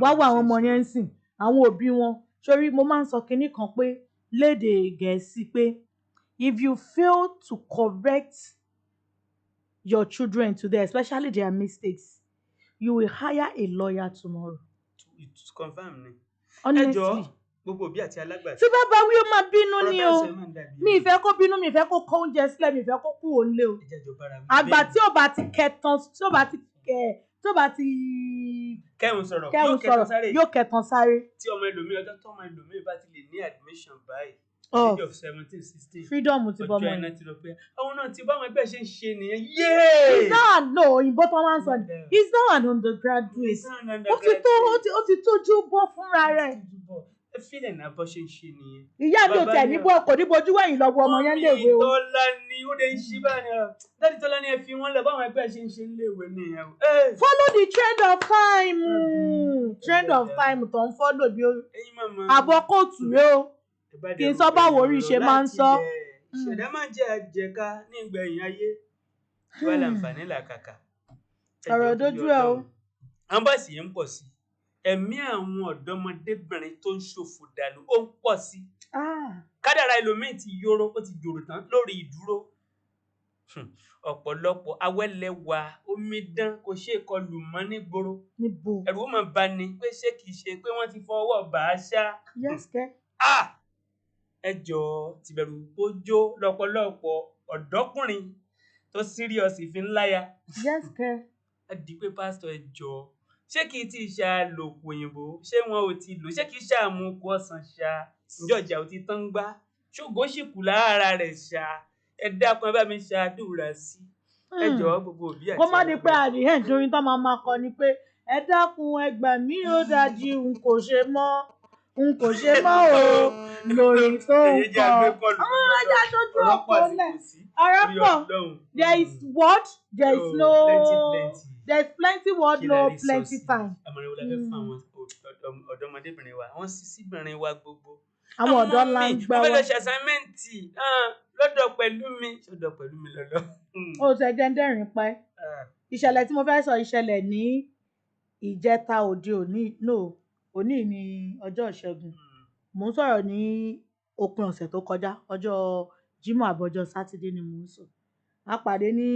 E: Wá wá àwọn ọmọ yẹn ń sìn àwọn òbí wọn sórí. Mo máa ń sọ kinní kan pé lédè Gẹ̀ẹ́sì pé if you fail to correct your children today, especially their mistakes, you will hire a lawyer tomorrow.
F: It's confirm ni. Ẹ
E: Honestly.
F: jọ̀ọ́, gbogbo òbí àti alágbàtọ́.
E: Tí bàbá wí, ó máa bínú
F: Ọ̀rọ̀
E: ni
F: tá à ń
E: o.
F: sọ yìí máa ń dàbí
E: Mi ì fẹ́ kó bínú, mi ì fẹ́ kó kó oúnjẹ sílẹ̀, mi ì fẹ́ kó kú òun lé o.
F: Ẹ jẹ́ jọ bára wí.
E: Àgbà
F: Bẹ́ẹ̀
E: tí ò bá ti kẹtàn, tí ò bá ti kẹ, tí ò bá ti
F: kẹ́hùn sọ̀rọ̀
E: kẹhùn
F: yóò kẹtàn
E: sọ̀rọ̀
F: sáré.
E: yóò kẹtàn sáré.
F: Tí ọmọ ẹlòmíì, ọjọ́ tọ́mọ ẹlòmíì bá ti lè ní admission báyìí,
E: Oh,
F: age of 17, 16,
E: freedom ti bọ́
F: ọjọ́
E: ọmọ
F: iná
E: yẹn.
F: ti lọ pé àwọn náà ti báwọn ẹgbẹ́ ṣe ń ṣe nìyẹn, yéé.
E: He's not an, no, òyìnbó tó máa ń sọ ni, he's not an undergraduate. Ó ti tójú bọ́ fúnra rẹ̀.
F: Ẹ fílẹ̀ náà, bọ́ ṣe ń ṣe nìyẹn.
E: Ìyá mi ò
F: Bàbá
E: tẹ̀
F: ní
E: ní bọ́, kò ní bojú wẹ̀yìn lọ́wọ́ ọmọ yẹn léwe o.
F: Mummy Tọ́lá ni ó dé ń ṣí báyìí, daddy Tọ́lá ni ẹ fi wọ́n lẹ̀, báwọn ẹgbẹ́ ṣe ń ṣe ń léwe nìyẹn o.
E: Follow the trend of time. Trend of time tó ń follow bí
F: Ẹ̀yin màmá,
E: àbọ̀ kóòtù rẹ o.
F: ẹ bá
E: Kì í
F: dẹrù
E: sọ báwo
F: gbẹ̀yìn
E: orí
F: ọ̀rọ̀
E: ṣe máa ń
F: láti
E: sọ.
F: ilẹ̀. Ìṣẹ̀dá máa ń jẹ́ àjẹká ní ìgbẹ̀yìn ayé wà láǹfààní làkàkà. Ẹ
E: Ọ̀rọ̀
F: jọ̀ọ́, torí
E: dójú ẹ o.
F: Ọlọ́run. Àwọn bọ́ọ̀sì yìí ń pọ̀ sí i. Ẹ̀mí àwọn ọ̀dọ́mọdébìnrin tó ń ṣòfò dànù ó ń pọ̀ sí i.
E: Ah.
F: Kádàrá ẹlòmíì ti yóró, ó ti jòrò tán lórí ìdúró. Ọ̀pọ̀lọpọ̀ awẹ́lẹ́wà omidan kò ṣeé kọlù mọ́ nígboro.
E: Níbo?
F: Ẹ̀rù ó máa bá ni pé ṣé kìí ṣe pé wọ́n ti fọwọ́ bà á ṣá.
E: Yes kẹ́.
F: Ah! Ẹ jọ̀ọ́, tìbẹ̀rù bójó lọ́pọ̀lọpọ̀ ọ̀dọ́kùnrin tó serious fi ń láya.
E: Yes kẹ́.
F: Á di pé pásítọ̀, ẹ jọ̀ọ́, ṣé kìí ti ṣe àlòkù òyìnbó, ṣé wọn ò ti lò, ṣé kìí ṣàmùkù ọ̀sán ṣá, ǹjọ́ ìjà ò ti tán gbá, ṣògo sì kù lára rẹ̀ ṣá? Ẹ dákun, ẹ bá mi ṣàdúrà sí i. Ẹ jọ̀ọ́, gbogbo òbí àti
E: Kó má di pé
F: alágbàtọ́.
E: àdìhẹ́n torí tó máa máa kọ ni pé ẹ dákun, ẹ gbà mí, ó dájú n kò ṣe mọ́, n kò ṣe mọ́ o, lórí tó ń
F: Èyí jẹ́
E: kọ.
F: àgbékọlù.
E: Àwọn ọjà aṣojú
F: Ọ̀rọ̀
E: ọkọ
F: pọ̀ sí
E: lẹ̀.
F: kò sí.
E: Ọ̀rọ̀
F: Torí
E: pọ̀.
F: Ọlọ́run.
E: There is word, there is
F: Oh,
E: no
F: plenty, plenty.
E: There is plenty word,
F: Kí la
E: no
F: rí sọ
E: plenty
F: sí?
E: time.
F: Àmọ̀ràn wo la fẹ́ fún àwọn ọ̀dọ́mọdébìnrin wa, àwọn sísíbìnrin wa gbogbo?
E: Àwọn ọ̀dọ́
F: Mummy,
E: la ń gbá
F: mo fẹ́
E: wa.
F: lọ ṣe assignment lọ́dọ̀ pẹ̀lú mi, ṣọ́dọ̀ pẹ̀lú mi lọ́lọ́.
E: Ó ṣe jẹ́ ń dẹ́rìn pẹ́. Ìṣẹ̀lẹ̀ tí mo fẹ́ sọ ìṣẹ̀lẹ̀ ní ìjẹta òde òní, no, òní ní ọjọ́ ìṣẹ́gun. Mò ń sọ̀rọ̀ ní òpin ọ̀sẹ̀ tó kọjá, ọjọ́ Jímọ̀ àbọ̀jọ́ Sátidé ni mò ń sọ. A pàdé ní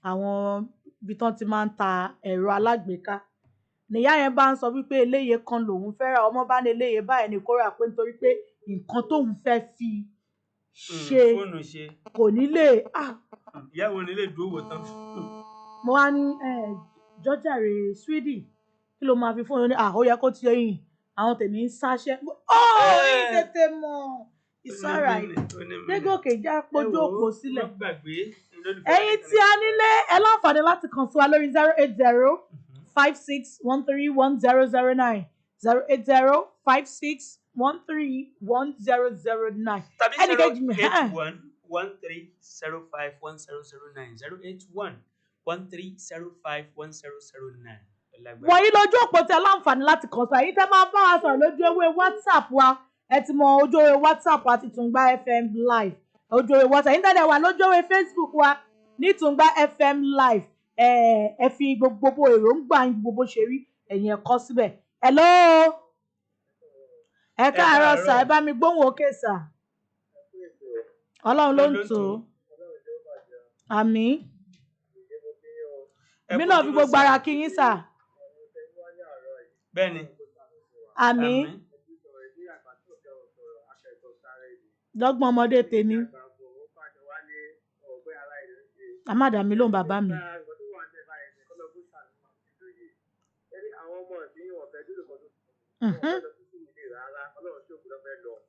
E: àwọn ibi tán ti máa ń ta ẹ̀rọ alágbèéká. Nìyá yẹn bá ń sọ wípé eléye kan lòun fẹ́ rà, ọmọ bá ní eléye báyìí ni kó rà pé nítorí pé nǹkan tóun fẹ́ fi ṣe
F: Fóònù ṣe
E: kò ní lè ah.
F: Ìyàwó ni lè dúró wò tán.
E: Mo wá ní jọjàre sweetie, kí ló máa fi fóònù ní? Ah, ó yẹ kó ti ẹyìn àwọn tèmi ń sáṣẹ ó yìí tètè mọ̀. It's alright. Dégòkè já pojú òpó sílẹ̀. Ẹ̀yin tí a nílé, ẹ láǹfààní láti kàn sí wa lórí 08056131009, 08056131009.
F: Tàbí
E: Ẹnì
F: zero
E: kejì mi,
F: eight one one three zero five one zero zero nine, 08113051009.
E: Wọ̀nyí lójú òpó tí ẹ láǹfààní láti kàn sí. Ẹ̀yin tẹ́ máa bá wa sọ̀rọ̀ lójú ewé WhatsApp wa, ẹ ti mọ ojú ewé WhatsApp wa ti Tungba FM Live, ojú ewé WhatsApp. Ẹ̀yin tẹ́lẹ̀ wà lójú ewé Facebook wa ní Tungba FM Live, ẹ ẹ fi gbogbo èròǹgbà yín, gbogbo ṣe rí ẹ̀yin ẹ kọ síbẹ̀. Hello, ẹ káàárọ̀ sà, ẹ bá mi gbóhùn òkè sà. Ọlọ́run ló ń tò ó, àmín.
F: Ẹ
E: Èmi
F: kú
E: náà fi
F: ojúmọ́
E: gbogbo
F: sà.
E: ara kí yín sà.
F: Bẹ́ẹ̀ ni.
E: Àmín. Lọ́gbọ́n ọmọdé tèmi. A má dà mí lóhùn bàbá mi. Mhm.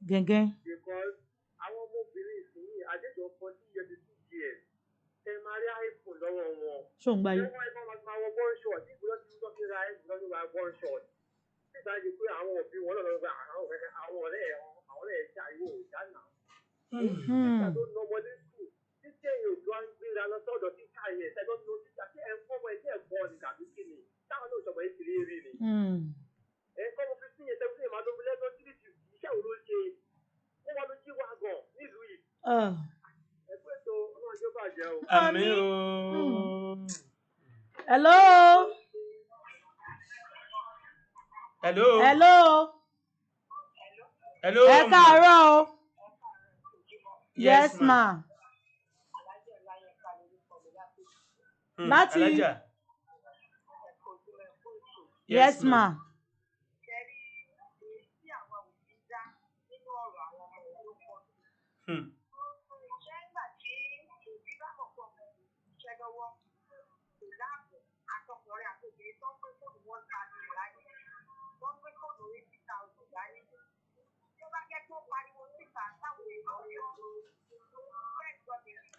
E: Gẹ́gẹ́.
G: Because àwọn ọmọbìnrin ìsinyìí àjẹjọ 14 years, 2 years ẹ máa rí iPhone lọ́wọ́ wọn.
E: Ṣó ń gbáyé?
G: Ṣé wọ́n ẹ máa wọ one shot níbo ló ti lọ́ fi ra iPhone lọ́dún wa one shot? Nígbà yìí pé àwọn òbí wọn náà lọ́wọ́ pé àwọn ọ̀rẹ́ ẹ̀ ṣe àìwò ìdáná. Nígbà tó ń ọmọdé sùn títí èyí ò tó ń gbéra lọ sọ́dọ̀ títà yẹn ṣẹ́gbọ́n tó títà tí ẹ̀ ń fọ́mọ ẹ̀ ní ẹ̀kọ́ ni tàbí kí ni táwọn náà sọ̀rọ̀ yìí ti rí rí ni. Ẹ̀ ń kọ́ mo 15 years 17 years máa lóbi lẹ́gbọ́n títí iṣẹ́ wo ló ṣe ó wọ́n ló jí wa gan nílùú yìí.
E: Ah.
G: Ẹ pé tó Ọlọ́run yóò bàjẹ́ o.
F: Àmín o.
E: Hello.
F: Hello.
E: Hello.
F: Hello.
E: Ẹ káàárọ̀ o. Yes ma.
F: Alájà.
E: Yes ma.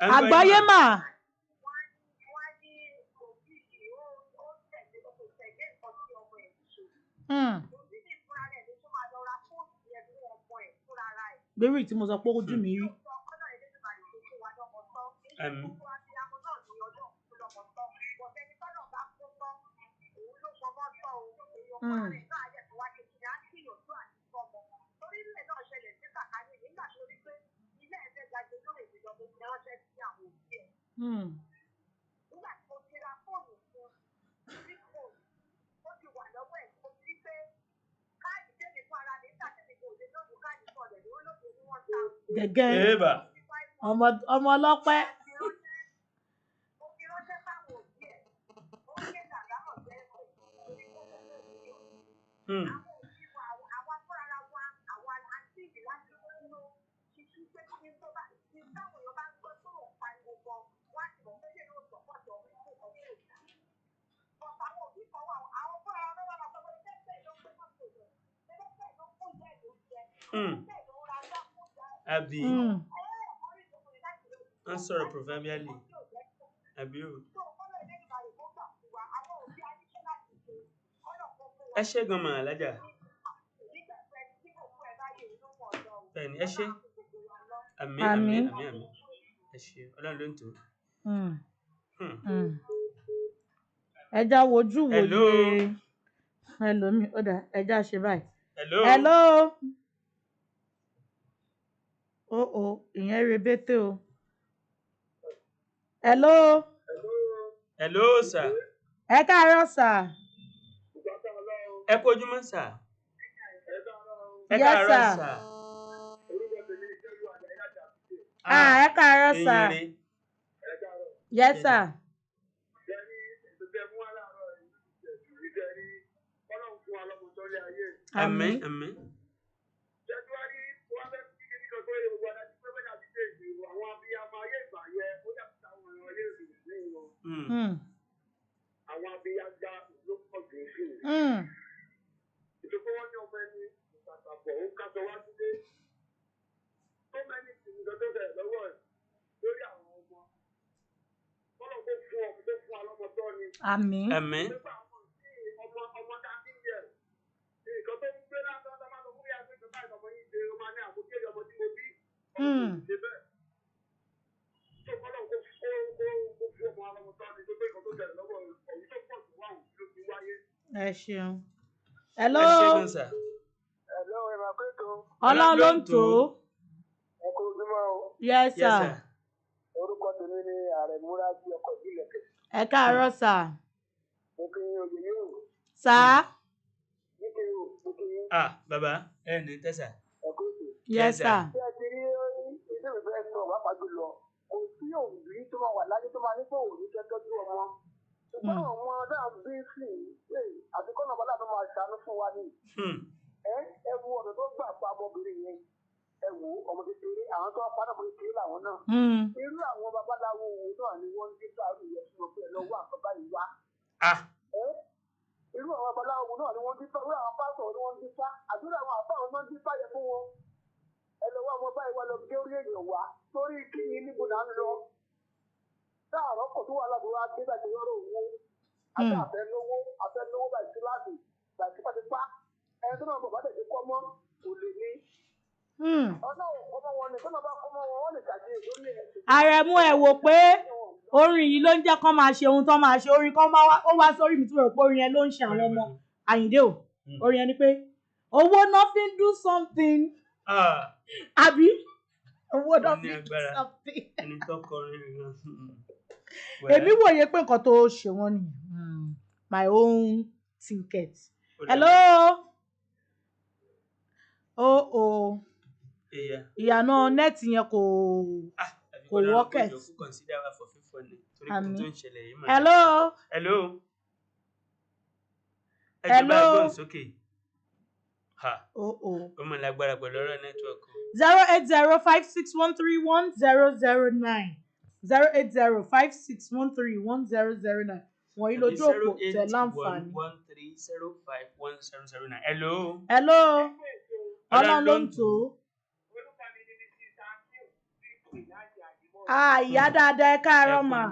F: À ń gbọ́ yín
E: Àgbọ́yé
F: mà.
E: mà. Gbérù tí mo sọ pé ojú mi rí.
F: Àmín.
E: Gẹ́gẹ́.
F: Eba.
E: Ọmọ ọlọ́pẹ́.
F: Àbí wọ́n sọ̀rọ̀ proverbially àbí o. Ẹ ṣé gan mà alájà. Bẹ́ẹ̀ni ẹ ṣé. Àmín àmín
E: Àmín.
F: àmín àmín. Ẹ ṣé Ọlọ́run ló ń tò ó.
E: Ẹja wojú wo
F: Hello.
E: ni ẹlòmíì ó dà ẹja ṣe báyìí.
F: Hello.
E: Hello. O o ìyẹn rebete o. Hello.
F: Hello sir.
E: Ẹ káàárọ̀ sà.
F: Ẹ kú ojúmọ́ sà. Ẹ
E: Yes
F: káàárọ̀
E: sir.
F: sà.
E: Ah, ẹ káàárọ̀ sà.
F: Eyín re.
E: Yes sir.
F: Àmín àmín.
G: Àwọn abiyagba ló pọ̀ jù sí i. Ìjọba wọn ní ọmọ ẹni ìpàtàkọ̀ ó kájọ wá sílé. Tó mẹ́ni tì ní lọ́dọ̀ rẹ̀ lọ́wọ́ ẹ̀ lórí àwọn ọmọ. Kọ́lọ̀ kó fún ọ kó fún alọ́mọ tọ́ ni.
E: Àmín.
F: Àmín.
G: Nípa ọmọ sí ọmọ ọmọ 13 years. Nǹkan tó ń gbé lásán tó máa lọ fún yàrá pé báyìí ọmọ yìí ṣe ó máa ní àkókò ọmọ tí mo bí. Ọmọ
E: Hmm.
G: kò ṣe bẹ́ẹ̀. Tó kọ́lọ̀ kó kó kó kó fún ọmọ alọ́mọ tọ́ ni tó gbé nǹkan tó tẹ̀lé lọ́wọ́ òun tó pọ̀ jù wá òun ló ti wáyé.
E: Ẹ ṣeun.
F: Ẹ
E: Hello.
F: ṣé gan sà.
G: Hello, ẹ máa pé tó.
E: Ọlọ́run ló ń tò ó.
G: Ẹ kú ojúmọ́ o.
E: Yes
F: Yes
E: sir.
F: sir.
G: Orúkọ tèmi ni Ààrẹ Múrájí ọkọ̀ ìbílẹ̀kẹ̀.
E: Ẹ káàárọ̀ sà.
G: Mo kí yín oyè yóò.
E: Sà.
G: Nítorí o, mo kí yín
F: Ah bàbá ẹ ní tẹ́sà.
G: ẹ kú ètò.
E: Yes
F: Yes
E: sir.
F: sir.
G: Bí ẹ ti rí ilé ìwé fẹ́ sọ pàápàá jùlọ, kò sí òbí tó máa wà láyé tó máa ní pé òun ní fẹ́ tọ́jú ọmọ. Ṣùgbọ́n Ṣùgbọ́n àwọn ọ̀dà ń bí sí i, àfikún náà bọ́lá ló máa ṣàánú fún wa ni. Ẹ ẹ wo ọ̀nà tó gbà pa ọmọbìnrin yẹn. Ẹ wo ọmọ kékeré, àwọn tó pa ọmọ kékeré làwọn náà. Irú àwọn babaláwo wo náà ni wọ́n ń gbé sáré yẹn fún wọn pé ẹ lọ wá àkọ́bá yìí wá. Irú àwọn babaláwo náà ni wọ́n ń dífá, irú àwọn pásítọ̀ ni wọ́n ń dífá, àdúrà àwọn àfáà wọn ń dífá yẹn fún wọn. Ẹ lọ wá wọn báyìí wá lọ gé orí èèyàn wá torí kí ni níbo là ń lọ. Táàrọ̀ kò tó wà lábúrò á dé bàtí lọ́rọ̀ owó. Àti àfẹnówó àfẹnówó bàtí kíláàsì bàtí pátápá. Ẹni tó náà bọ̀ bá tẹ̀ sí kọ́ mọ́ kò lè ní. Ọ̀nà òkọ́mọ wọn ni tó náà bá kọ́mọ wọn wọ́n lè ṣàṣeyẹ lórí ẹ̀.
E: Àrẹ̀mú, ẹ wò pé orin yìí ló ń jẹ́ kán máa ṣe ohun tán máa ṣe. Orin kan máa wá ó wá sórí mi tí mo rò pé orin yẹn ló ń ṣe àwọn ọmọ Àyìndé o. Orin yẹn ni pé owó nothing do something, àbí owó
F: Ó ní
E: nothing do
F: agbára.
E: something.
F: Ẹni tó kọrin rẹ̀ gan.
E: Èmi wòye pé nǹkan tó ṣe wọ́n nìyẹn. My own ticket. Hello. Oh oh, ìyànà nẹ́ẹ̀tì yẹn kò kò work it.
F: Kò consider wa for fífọ́ ni torí pé
E: Àmín.
F: tó ń ṣẹlẹ̀ yìí mà.
E: Hello.
F: Hello. Ẹ jọ̀ọ́ bá
E: Hello.
F: gbóhùn sókè. Ha,
E: Oh oh.
F: ó mọ̀ lágbára pẹ̀lú ọ̀rọ̀ network o.
E: 08056131009, 08056131009. Wọ̀nyí lójú òpó tẹ̀ láǹfààní.
F: 08113051709. Hello.
E: Hello. Ọlọ́run ló ń tò ó.
G: Orúkọ mi ni Mrs. Akim Bíkì láti Àdìmọ́.
E: Ah, ìyá dáadáa, ẹ káàárọ̀ mà.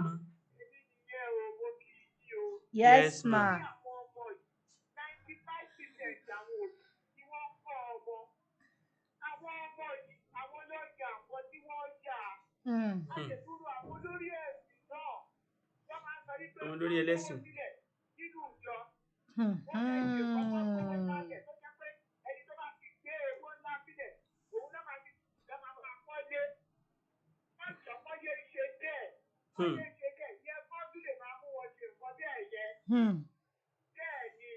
G: Èmi nìyẹn o, mo kí yín o.
E: Yes
F: Yes,
E: ma.
F: ma.
G: Àwọn ọmọ yìí, 95% àwọn òbí tí wọ́n ń kọ́ ọmọ. Àwọn ọmọ yìí, àwọn ló yà nǹkan tí wọ́n yà. A lè dúró àwọn olórí ẹ̀sìn náà. Wọ́n máa ń sọ wípé
F: Àwọn olórí ẹlẹ́sìn.
G: wọ́n sílẹ̀ nínú ìjọ. Wọ́n fẹ́ ṣe kọ́kọ́ tó wọ́n lálẹ̀ tó jẹ́ pé ẹni tó bá ti gbé owó ńlá sílẹ̀, òun náà máa fi lọ́ máa máa kọ́lé. Wọ́n jọ kọ́ yé ṣe bẹ́ẹ̀. Kọ́ yé ṣe bẹ́ẹ̀. Yẹ kọ́ tún lè máa mú wọn ṣe nǹkan bẹ́ẹ̀ yẹn. Bẹ́ẹ̀ ni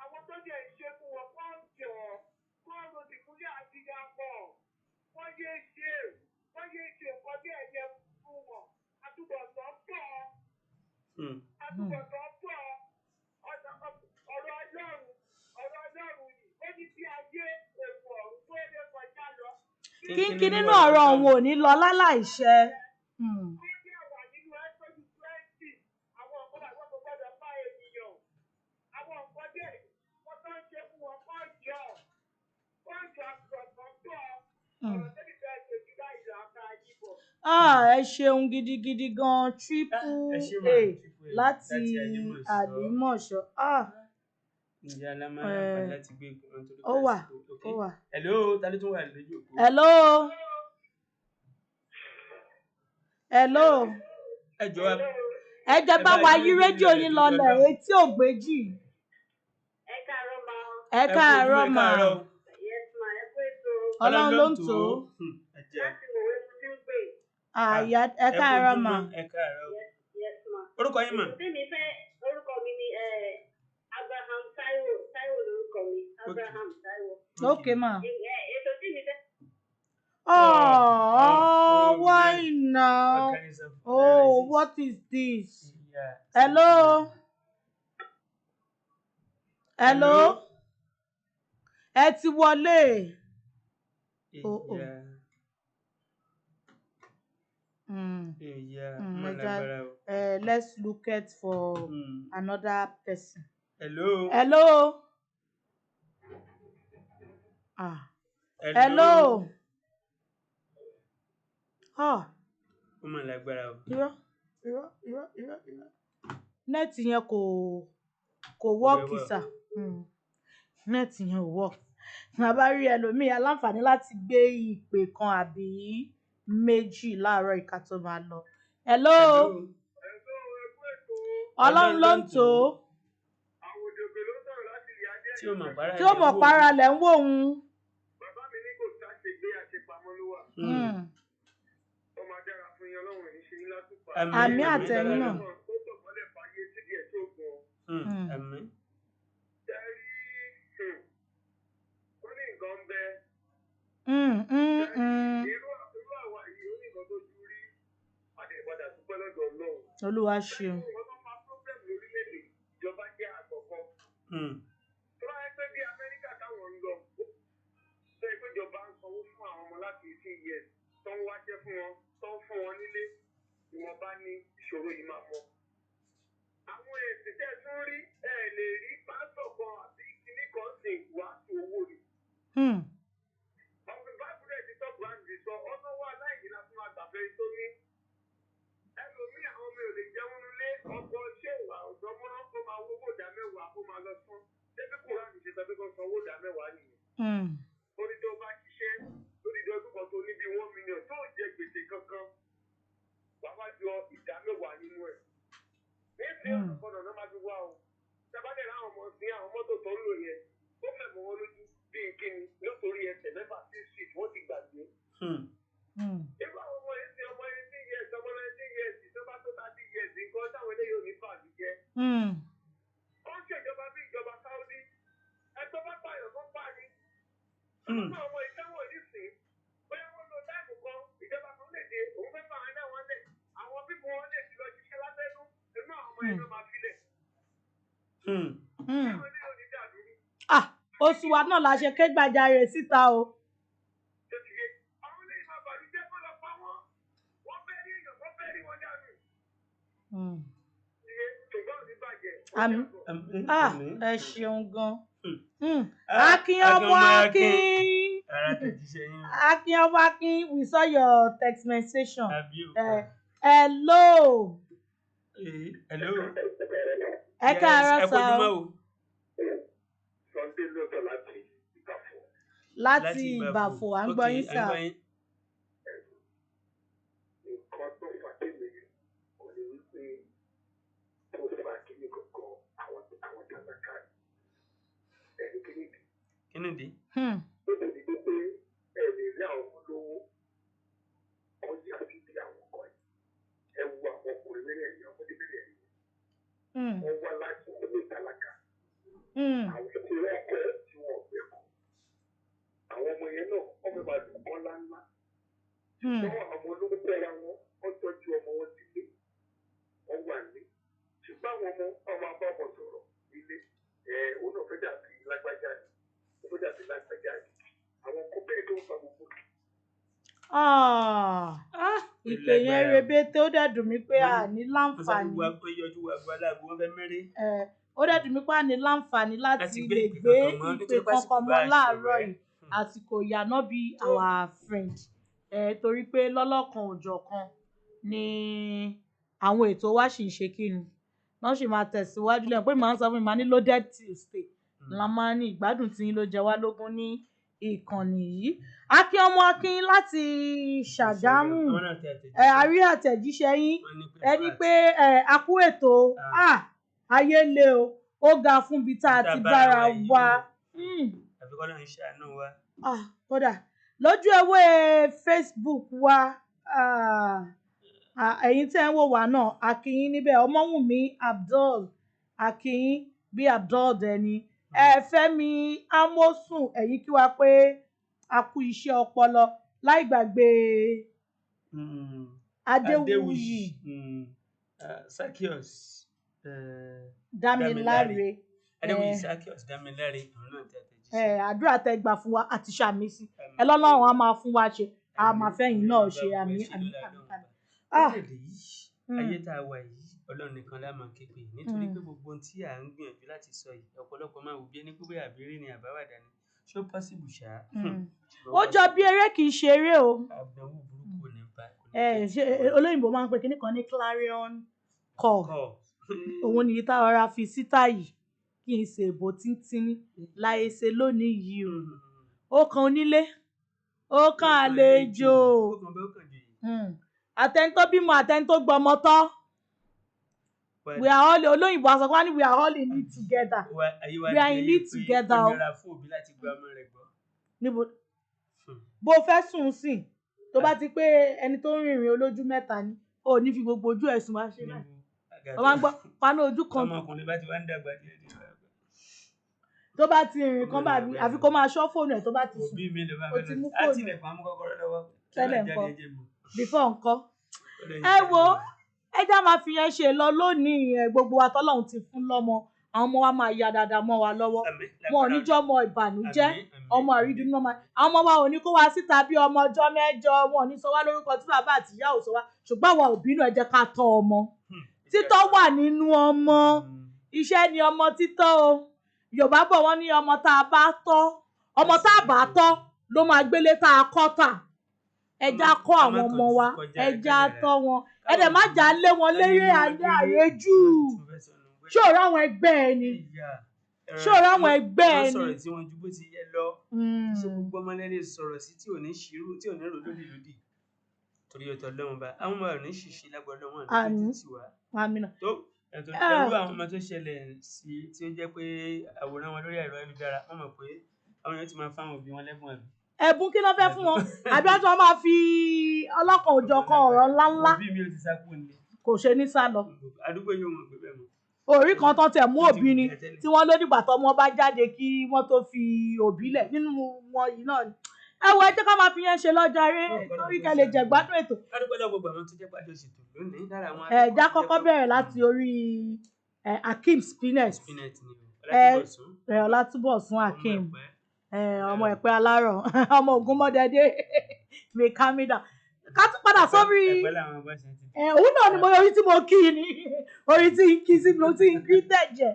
G: àwọn tó jẹ́ ìṣe fún wọn kọ́ ń jọ kọ́ ń ro tìkúlẹ̀ àti yàpọ̀ wọ́n yé ṣe wọ́n yé ṣe nǹkan bí ẹ̀yẹ fún wọn. Àtúbọ̀tán pọ̀, àtúbọ̀tán pọ̀. Ọ̀rọ̀ Ọlọ́run, ọ̀rọ̀ Ọlọ́run yìí ó ní bí ayé òun ọ̀run tó lè kọjá lọ.
E: Kínkín nínú ọ̀rọ̀ òun ò ní lọ láláìṣẹ.
G: Ó jẹ́ wà nínú ẹ́sọ́dù 20 àwọn nǹkan àwọn kò gbọ́dọ̀ pa ènìyàn. Àwọn nǹkan díẹ̀ wọ́n tó ń ṣe fún wọn kọ́ jọ. Wọ́n jọ àtúbọ̀tán pọ̀. Ọ̀rọ̀ tó ní bẹ́ẹ̀ ṣe jù báyìí lọ àká yìí bọ̀.
E: Ah, ẹ ṣeun gidigidi gan, triple
F: Ẹ ṣé mà,
E: A
F: Triple A
E: láti
F: láti Àlímọ̀ṣọ́.
E: Àlímọ̀ṣọ́. Ah,
F: Ǹjẹ́ alámọ̀ láǹfààní láti gbé ìpè wọn torí
E: ó
F: pé
E: wà,
F: àsìkò?
E: ó
F: Okay.
E: wà.
F: Hello, ta ló tún wà lójú òpó?
E: Hello. Hello.
F: Ẹ jọ̀ọ́
E: Ẹ jẹ́
F: ẹ
E: bá
F: bá
E: wa
F: yí
E: yí
F: rédíò
E: rédíò
F: yín
E: yín
F: lọlẹ̀
E: lọlẹ̀,
F: torí Ọlọ́run.
E: etí ò gbéjì.
H: Ẹ káàárọ̀ ma.
E: Ẹ
F: Ẹ kú
E: káàárọ̀
F: ojúmọ́, ẹ
E: mà.
F: káàárọ̀ o.
H: Yes ma, ẹ kú ètò.
E: Ọlọ́run ló ń tò ó.
F: Ẹ jẹ́.
H: Láti mọ̀wé mo ti ń pè.
E: Ah, ìyá, ẹ
F: Ẹ kú
E: káàárọ̀ mà.
F: ojúmọ́, ẹ káàárọ̀ o.
H: Yes, yes ma.
F: Orúkọ yín mà?
H: Ètò tí mi fẹ́, orúkọ mi ni Abraham Taiwo, Taiwo lorúkọ mi, Abraham Taiwo.
E: Ok ma.
H: Ètò tí mi fẹ́.
E: Oh,
F: Oh,
E: why
F: man.
E: now?
F: Mechanism for
E: Oh,
F: paralysis.
E: what is this?
F: Yeah.
E: Hello. Hello. Ẹ ti wọlé. Oh, oh.
F: Yeah. Yeah. Mà
E: Ẹ jẹ́
F: lágbára o.
E: Let's look at for another person.
F: Hello.
E: Hello. Ah. Hello. Ah,
F: Ó mà lágbára o.
E: irọ́, irọ́, irọ́, irọ́, irọ́. Net yẹn kò work
F: work.
E: sà. Net yẹn ò work. A bá rí ẹlòmíì aláǹfààní láti gbé ìpè kan àbí méjì láàárọ̀ ìka tó máa lọ. Hello.
F: Hello.
E: Ọlọ́run ló ń tò ó.
G: Àwòdògbè ló ń sọ̀rọ̀ láti ìyá díẹ̀.
F: Tí ó mọ̀ para
E: Tí ó mọ̀ para lẹ̀ ń wò òun.
G: Bàbá mi ní kò sáṣegbé àṣepamọ́ ló wà. Ó máa dára fún yín, Ọlọ́run ò ní ṣe yín látùpà.
E: Àmín àtẹ̀yìn náà.
G: Tó tọ̀ mọ́lẹ̀ fàyè sídìí ẹ̀ tó gan.
F: Àmín.
G: Ṣé rí, ó ní nǹkan ń bẹ. Irú àwa yìí ó ní nǹkan tó ju rí. Àdẹ̀padà dúpẹ́ lọ́dọ̀ Ọlọ́run.
E: Olúwa ṣeun.
G: Nǹkan tó fa problem lórílẹ̀ Tó bá yẹ pé bí Amẹ́ríkà táwọn ń lọ, tó yẹ pé ìjọba ń sanwó fún àwọn ọmọ láti 18 years, tó ń wáṣẹ́ fún wọn, tó ń fún wọn nílé, ìwọ̀nba ní ìṣòro yìí máa mọ. Àwọn èsì tẹ́ ẹ tún rí, ẹ lè rí pásítọ̀ kan àbí kinní kan sì wàásù owó ni. Ọ̀gbìn báìbù rẹ̀ ti sọ, Quran ti sọ, ọ̀nà wà láìní láti máa gbàfẹ́ tó ní. Ẹlòmíì, àwọn ọmọ ò lè jẹun nílé, ọkọ̀ iṣẹ́ ìwà ọ̀dọ́ mọ́rán, kó máa wówó ìdá mẹ́wàá, kó máa lọ sán. Ṣé Quran ṣe sọ pé kó sanwó ìdá mẹ́wàá nìyẹn? Ó ní tó bá ṣiṣẹ́ lórí ọdún kan tó ní bíi 1 million tó jẹ gbèsè kankan, wàá wá yọ ìdá mẹ́wàá nínú ẹ̀. Nísìnyí, ọ̀nà kan náà máa fi wá o. Sábàdé láwọn ọmọ sí àwọn mọ́tò tó ń lò yẹn, ó fẹ̀ mọ́ wọn lójú bíi kíni nítorí ẹsẹ̀ mẹ́fà 6 feet wọ́n ti gbàgbé. Irú àwọn ọmọ yìí sí ọmọ 18 years, ọmọ 19 years, tó bá tó 30 years nǹkan táwọn eléyìí ò ní fàájú jẹ́. Ó ń ṣèjọba bí ìjọba Saudi. Ẹ tó bá pààyàn kó pa ni. Àwọn ọmọ ìtẹ́wọ̀n yìí sìn, bóyá wọ́n lo time kan, ìjọba kan lè dé, òun fẹ́ fà á náà wọ́n lẹ̀. Àwọn pípọ̀ wọn lè ti lọ ṣiṣẹ́ lábẹ́nú, inú àwọn ọmọ yẹn náà máa filẹ̀. Táwọn eléyìí ò ní dàdúrú.
E: Ah, oṣù wa náà la ṣe ké gbàjarè síta o.
G: Tó ti yé. Àwọn eléyìí máa bàlújẹ́ kó lọ pa wọ́n. Wọ́n fẹ́ rí èèyàn, wọ́n fẹ́ rí wọn dànù. Iye ṣùgbọ́n ò ní bàjẹ́.
E: Àmín.
F: Àmín,
E: Ah,
F: àmín.
E: ẹ ṣeun gan.
F: Ah,
E: Akin ọmọ Akin.
F: Ara tẹ̀jíṣẹ́ yín.
E: Akin ọmọ Akin, we saw your text message.
F: Àbí o.
E: Hello.
F: Hello.
E: Ẹ káàárọ̀
F: Ẹ
E: sá
F: kojúmọ́
E: o.
F: o.
G: Sunday lọ́tọ̀ láti Ìbàfọ̀.
E: Láti Ìbàfò, à ń gbọ́
F: Ok,
E: yín
F: à ń
E: sà.
F: gbọ́ yín.
G: Nǹkan tó fà tèmi kò ní wípé tó fà kíní kankan àwọn tálákà ẹni kíní dì.
F: Kí nìdí?
G: Ó lè ní pé ẹ lè rí àwọn olówó kan yà síbi àwọn kan yìí. Ẹ wo àwọn ọkùnrin mẹ́rẹ̀ẹ̀rin, ọmọdé mẹ́rẹ̀ẹ̀rin, wọ́n wá láti ilé tálákà. Àwọn tí wọ́n kọ́ tí wọ́n gbẹ kọ́. Àwọn ọmọ yẹn náà wọ́n fẹ́ máa dùn kọ́ ńláńlá. Lọ́wọ́ àwọn olówó kọ́ra wọn, wọ́n tọ́jú ọmọ wọn sílé, wọ́n wà ní. Ṣùgbọ́n àwọn ọmọ ọmọ abá ọmọ sọ̀rọ̀ nílé, ẹ̀ òun náà fẹ́ dàbí lágbájá ni, ó fẹ́ dàbí lágbájá ni. Àwọn kó bẹ́ẹ̀ tó ń fa gbogbo kì.
E: Ah, ìpè yẹn rebete, ó dẹ̀ dùn mí pé a ní
F: Wọ́n sáré
E: láǹfààní.
F: wo aago, yọjú wo aago aláàgó, wọ́n fẹ́ mẹ́rẹ́.
E: Ó dẹ̀ dùn mí pé a ní láǹfààní láti
F: Láti gbé
E: lè
F: ìpè
E: gbé
F: kankan mọ́,
E: ìpè
F: nítorí pé àsìkò
E: kankan
F: bá
E: mọ́
F: a ṣe
E: láàárọ̀
F: rẹ̀.
E: yìí. Àsìkò ìyá náà bí our friend. Torí pé lọ́lọ́kan òjọ̀kan ni àwọn ètò wa ṣì ń ṣe kíni. Wọ́n sì máa tẹ̀síwájú lẹ́yìn pé màá sọ fún mi, màá ní loaded Tuesday. La máa ní ìgbádùn tí yín ló jẹ wá lógún ní ìkànnì yìí. Akin ọmọ Akin láti Ṣàgámù.
F: Àwọn náà tẹ
E: Ẹ
F: àtẹ̀jíṣẹ́.
E: a rí àtẹ̀jíṣẹ́ yín.
F: Wọ́n ní pé
E: Ẹ ní
F: fact,
E: pé ẹ a kú ètò. Ah, ayé le o. Ó ga fún ibi tá a
F: Tá a
E: ti
F: bára
E: bára
F: wa yìí
E: wa.
F: o. Àfi k'Ọlọ́run ṣàánú wa.
E: Ah, kódà lójú ewé Facebook wa, ah, ah, ẹ̀yin tẹ́ ń wò wá náà, a kí yín níbẹ̀. Ọmọ́wùnmí Abdul, a kí yín bí Abdul dẹni. Ẹ Fẹ́mi Amosun, ẹ̀yin kí wa pé a kú iṣẹ́ ọpọlọ, láì gbàgbé Adéwuyì.
F: Zaccheaus
E: Dámiláre.
F: Adéwuyì Zaccheaus Dámiláre, àwọn náà tẹ àtẹ̀jíṣẹ́.
E: Àdúrà tẹ gbà fún wa àti ṣàmì sí ẹ lọ́lọ́run á máa fún wa ṣe, a máa fẹ́yìn náà ṣe. Àmín, àmín, àmín, àmín. Ah,
F: Orílẹ̀-èdè yìí, ayé tá a wà yìí, Ọlọ́run nìkan la máa ké pè, nítorí pé gbogbo ohun tí à ń gbìyànjú láti sọ yìí, ọ̀pọ̀lọpọ̀ máa wò bí ẹni pé bóyá àbírí ni àbáwàdà ni. Ṣó possible ṣá?
E: Ó jọ bí eré, kì í ṣe eré o.
F: Àdánwò burúkú ò ní bá kò ní
E: Ẹ
F: jẹ́
E: ṣe olóyìnbó máa ń pè kíní kan ní clarion call.
F: kọ́.
E: Òun nìyí tá a rọra fi síta yìí, kí n ṣe èbó tíntínní láyé ṣe lónìí yìí o. Ó kan onílé, ó kan àlejò.
F: Ó kàn bẹ́ẹ̀, ó kàn jòyè.
E: Àtẹni tó bímọ, àtẹni tó gbọmọ tọ́, we are all, olóyìnbó aṣọ kan ní, we are all in it together.
F: Ayé wa
E: We are
F: di
E: in
F: ayé
E: it
F: pé
E: together
F: ó
E: o.
F: nira fún òbí láti gba ọmọ rẹ̀ gbọ́.
E: Níbo bó fẹ́ sùn sìn, tó bá ti pé ẹni tó ń rìnrìn olójú mẹ́ta ni ó ní fi gbogbo ojú ẹ̀sùn wá ṣe báyìí. Wọ́n máa ń gbọ́ paná ojú kan.
F: Ọmọkùnrin bá ti wá ń dàgbà díẹ̀ díẹ̀ báyìí.
E: Tó bá ti rìn kan báyìí, àfi kó máa ṣọ́ fóònù ẹ̀ tó bá ti sùn.
F: Òbí mi ló máa
E: Ó
F: fẹ́
E: ti
F: lọ
E: mú
F: á
E: fóònù
F: tilẹ̀kùn amúkọ́kọ́rọ́ lọ́wọ́ kí
E: tẹ́lẹ̀
F: wọ́n jáde
E: ńkọ́?
F: ẹjẹ́ mọ̀.
E: Before ńkọ́?
F: Ọlọ́run
E: Ẹ
F: ṣàánú
E: wo,
F: wa.
E: ẹ já máa fi yẹn ṣe lọ lónìí. Ẹ gbogbo wa tọ́lọ́run ti fún lọ́mọ Àwọn ọmọ wa máa ya dáadáa mọ́ wa lọ́wọ́.
F: Àmín.
E: Wọn ò ní jọ́ ọmọ ìbànújẹ́,
F: Àmín, àmín,
E: ọmọ àrídùnnú ọmọ. Àwọn ọmọ wa ò ní kó wa síta bí ọmọ ọjọ́ 8, wọn ò ní sọ wá lórúkọ tí bàbá àti ìyá ò sọ wá. Ṣùgbọ́n àwa òbí náà, ẹ jẹ́ ká tọ́ ọmọ. Títọ́ wà nínú ọmọ. Iṣẹ́ ni ọmọ títọ́ o. Yorùbá bọ̀, wọ́n ní ọmọ tá a bá tọ́, ọmọ tá a bá tọ́ ló máa gbélé tá a kọ́ tà. Ẹ já kọ́ àwọn ọmọ wa, ẹ já tọ́ wọn, ẹ dẹ̀ má jà lé wọn léré alẹ́ àrèjù. Ṣé ò ráwọn ẹgbẹ́ ẹ ni? Ṣé ò ráwọn ẹgbẹ́ ẹ
F: Wọ́n
E: ni?
F: sọ̀rọ̀ tí wọ́n ju bó ti yẹ lọ. Ṣé gbogbo ọmọ lẹ́lẹ́ sọ̀rọ̀ sí tí ò ní ṣírú, tí ò ní rò lódì lódì? Torí ọ̀tọ̀ lọ́wọ́n bá àwọn ọmọ rẹ̀ ní ṣìṣe lágbọ́dọ̀ wọn ní
E: Àmín.
F: ojú tiwa.
E: Àmín.
F: Tó ẹ̀tọ́ ẹrú àwọn ọmọ tó ṣẹlẹ̀ sí, tí ó jẹ́ pé àwòrán wọn lórí ẹ̀rọ ayélujára, wọ́n mọ̀ pé àwọn èèyàn ti máa fáwọn òbí wọn lẹ́bùn, àbí?
E: Ẹ̀bùn kí ló fẹ́ fún wọn? Àbí wọ́n tún máa fi ọlọ́kan òjọ̀kan ọ̀rọ̀ ńláńlá?
F: Òbí mi ò ti sá kúrò nílé.
E: Kò ṣe ní sá lọ.
F: Àdúgbò yóò mọ̀ pé bẹ́ẹ̀ mọ̀.
E: Orí kan tán tẹ̀ mú òbí ni tí wọ́n ló dìgbà tọ́mọ bá jáde kí wọ́n tó fi òbí lẹ̀ nínú wọn yìí náà ni. Ẹ wo, ẹ jẹ́ ká máa fi yẹn ṣe lọ́jọ́ eré torí kẹ́ lè jẹ gbádùn ètò.
F: Ládùúgbò lọ́wọ́ gbogbo àwọn tó jẹ́ pàjọ ṣètò lónìí lára àwọn
E: Ẹ já kọ́kọ́ bẹ̀rẹ̀ láti orí ẹ Akeem Spinet.
F: Spinet ni o.
E: Ẹ
F: Ọlátúbọ̀sún.
E: Ẹ Ọlátúbọ̀sún Akeem.
F: Ọmọ Ẹ̀pẹ́.
E: Ẹ ọmọ Ẹ̀pẹ́ alárọ̀, ọmọ Ògúnmọ́dẹ́dẹ́ mekamida. Ká tún padà sórí
F: Ẹ̀pẹ́ làwọn bá ṣe ti.
E: Ẹ òun náà ni mo orí tí mo kí ni orí tí ń kí sí mi tí ń kí tẹ̀jẹ̀.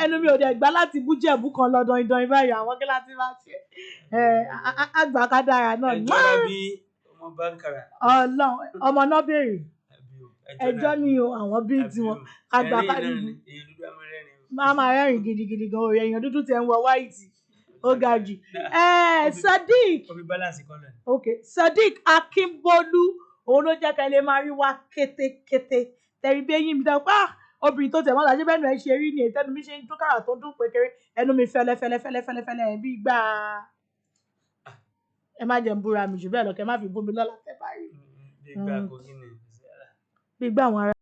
E: Ẹnu mi ò dẹ̀ gbá láti bú jẹ̀bú kan lọ dandan báyìí. Àwọn kí láti máa ṣe ẹ àgbà kádàrà náà ni.
F: Ẹjọ́ lábí ọmọ bánkàrà.
E: Ọlọ́run ọmọ náà béèrè.
F: Àbí o?
E: Ẹjọ́ ni o, àwọn bí tiwọn àgbà
F: Ẹ̀rín
E: kádàrà.
F: náà ni èèyàn dúdú á máa rẹ́rìn o.
E: Máa máa rẹ́rìn gidigidi gan. Orí èèyàn dúdú tiẹ̀ ń wọ white, ó ga jù. Ẹ Sadiq.
F: Ó fi balance kọ́lọ̀ ni.
E: Ok, Sadiq Akínbólú, òun ló jẹ́ ká lè máa rí wa kétékété. Tẹ̀rí bí eyín mi dá pa obìnrin tó tẹ̀ mọ́ làṣẹ bẹ́ẹ̀ nù ẹ̀ ṣe rí ni ètẹ́nu mi ṣe ń dún kàrà tó ń dún pékeré, ẹnu mi fẹ́lẹ́ fẹ́lẹ́ fẹ́lẹ́ fẹ́lẹ́ fẹ́lẹ́ ẹ̀ bí gbà. Ẹ má jẹ́ ń búra mi jù bẹ́ẹ̀ lọ, kẹ́ má fi bú mi lọ́la tẹ́ bá rí.
F: Bí gbà kò kí ni.
E: Bí gbà àwọn ará.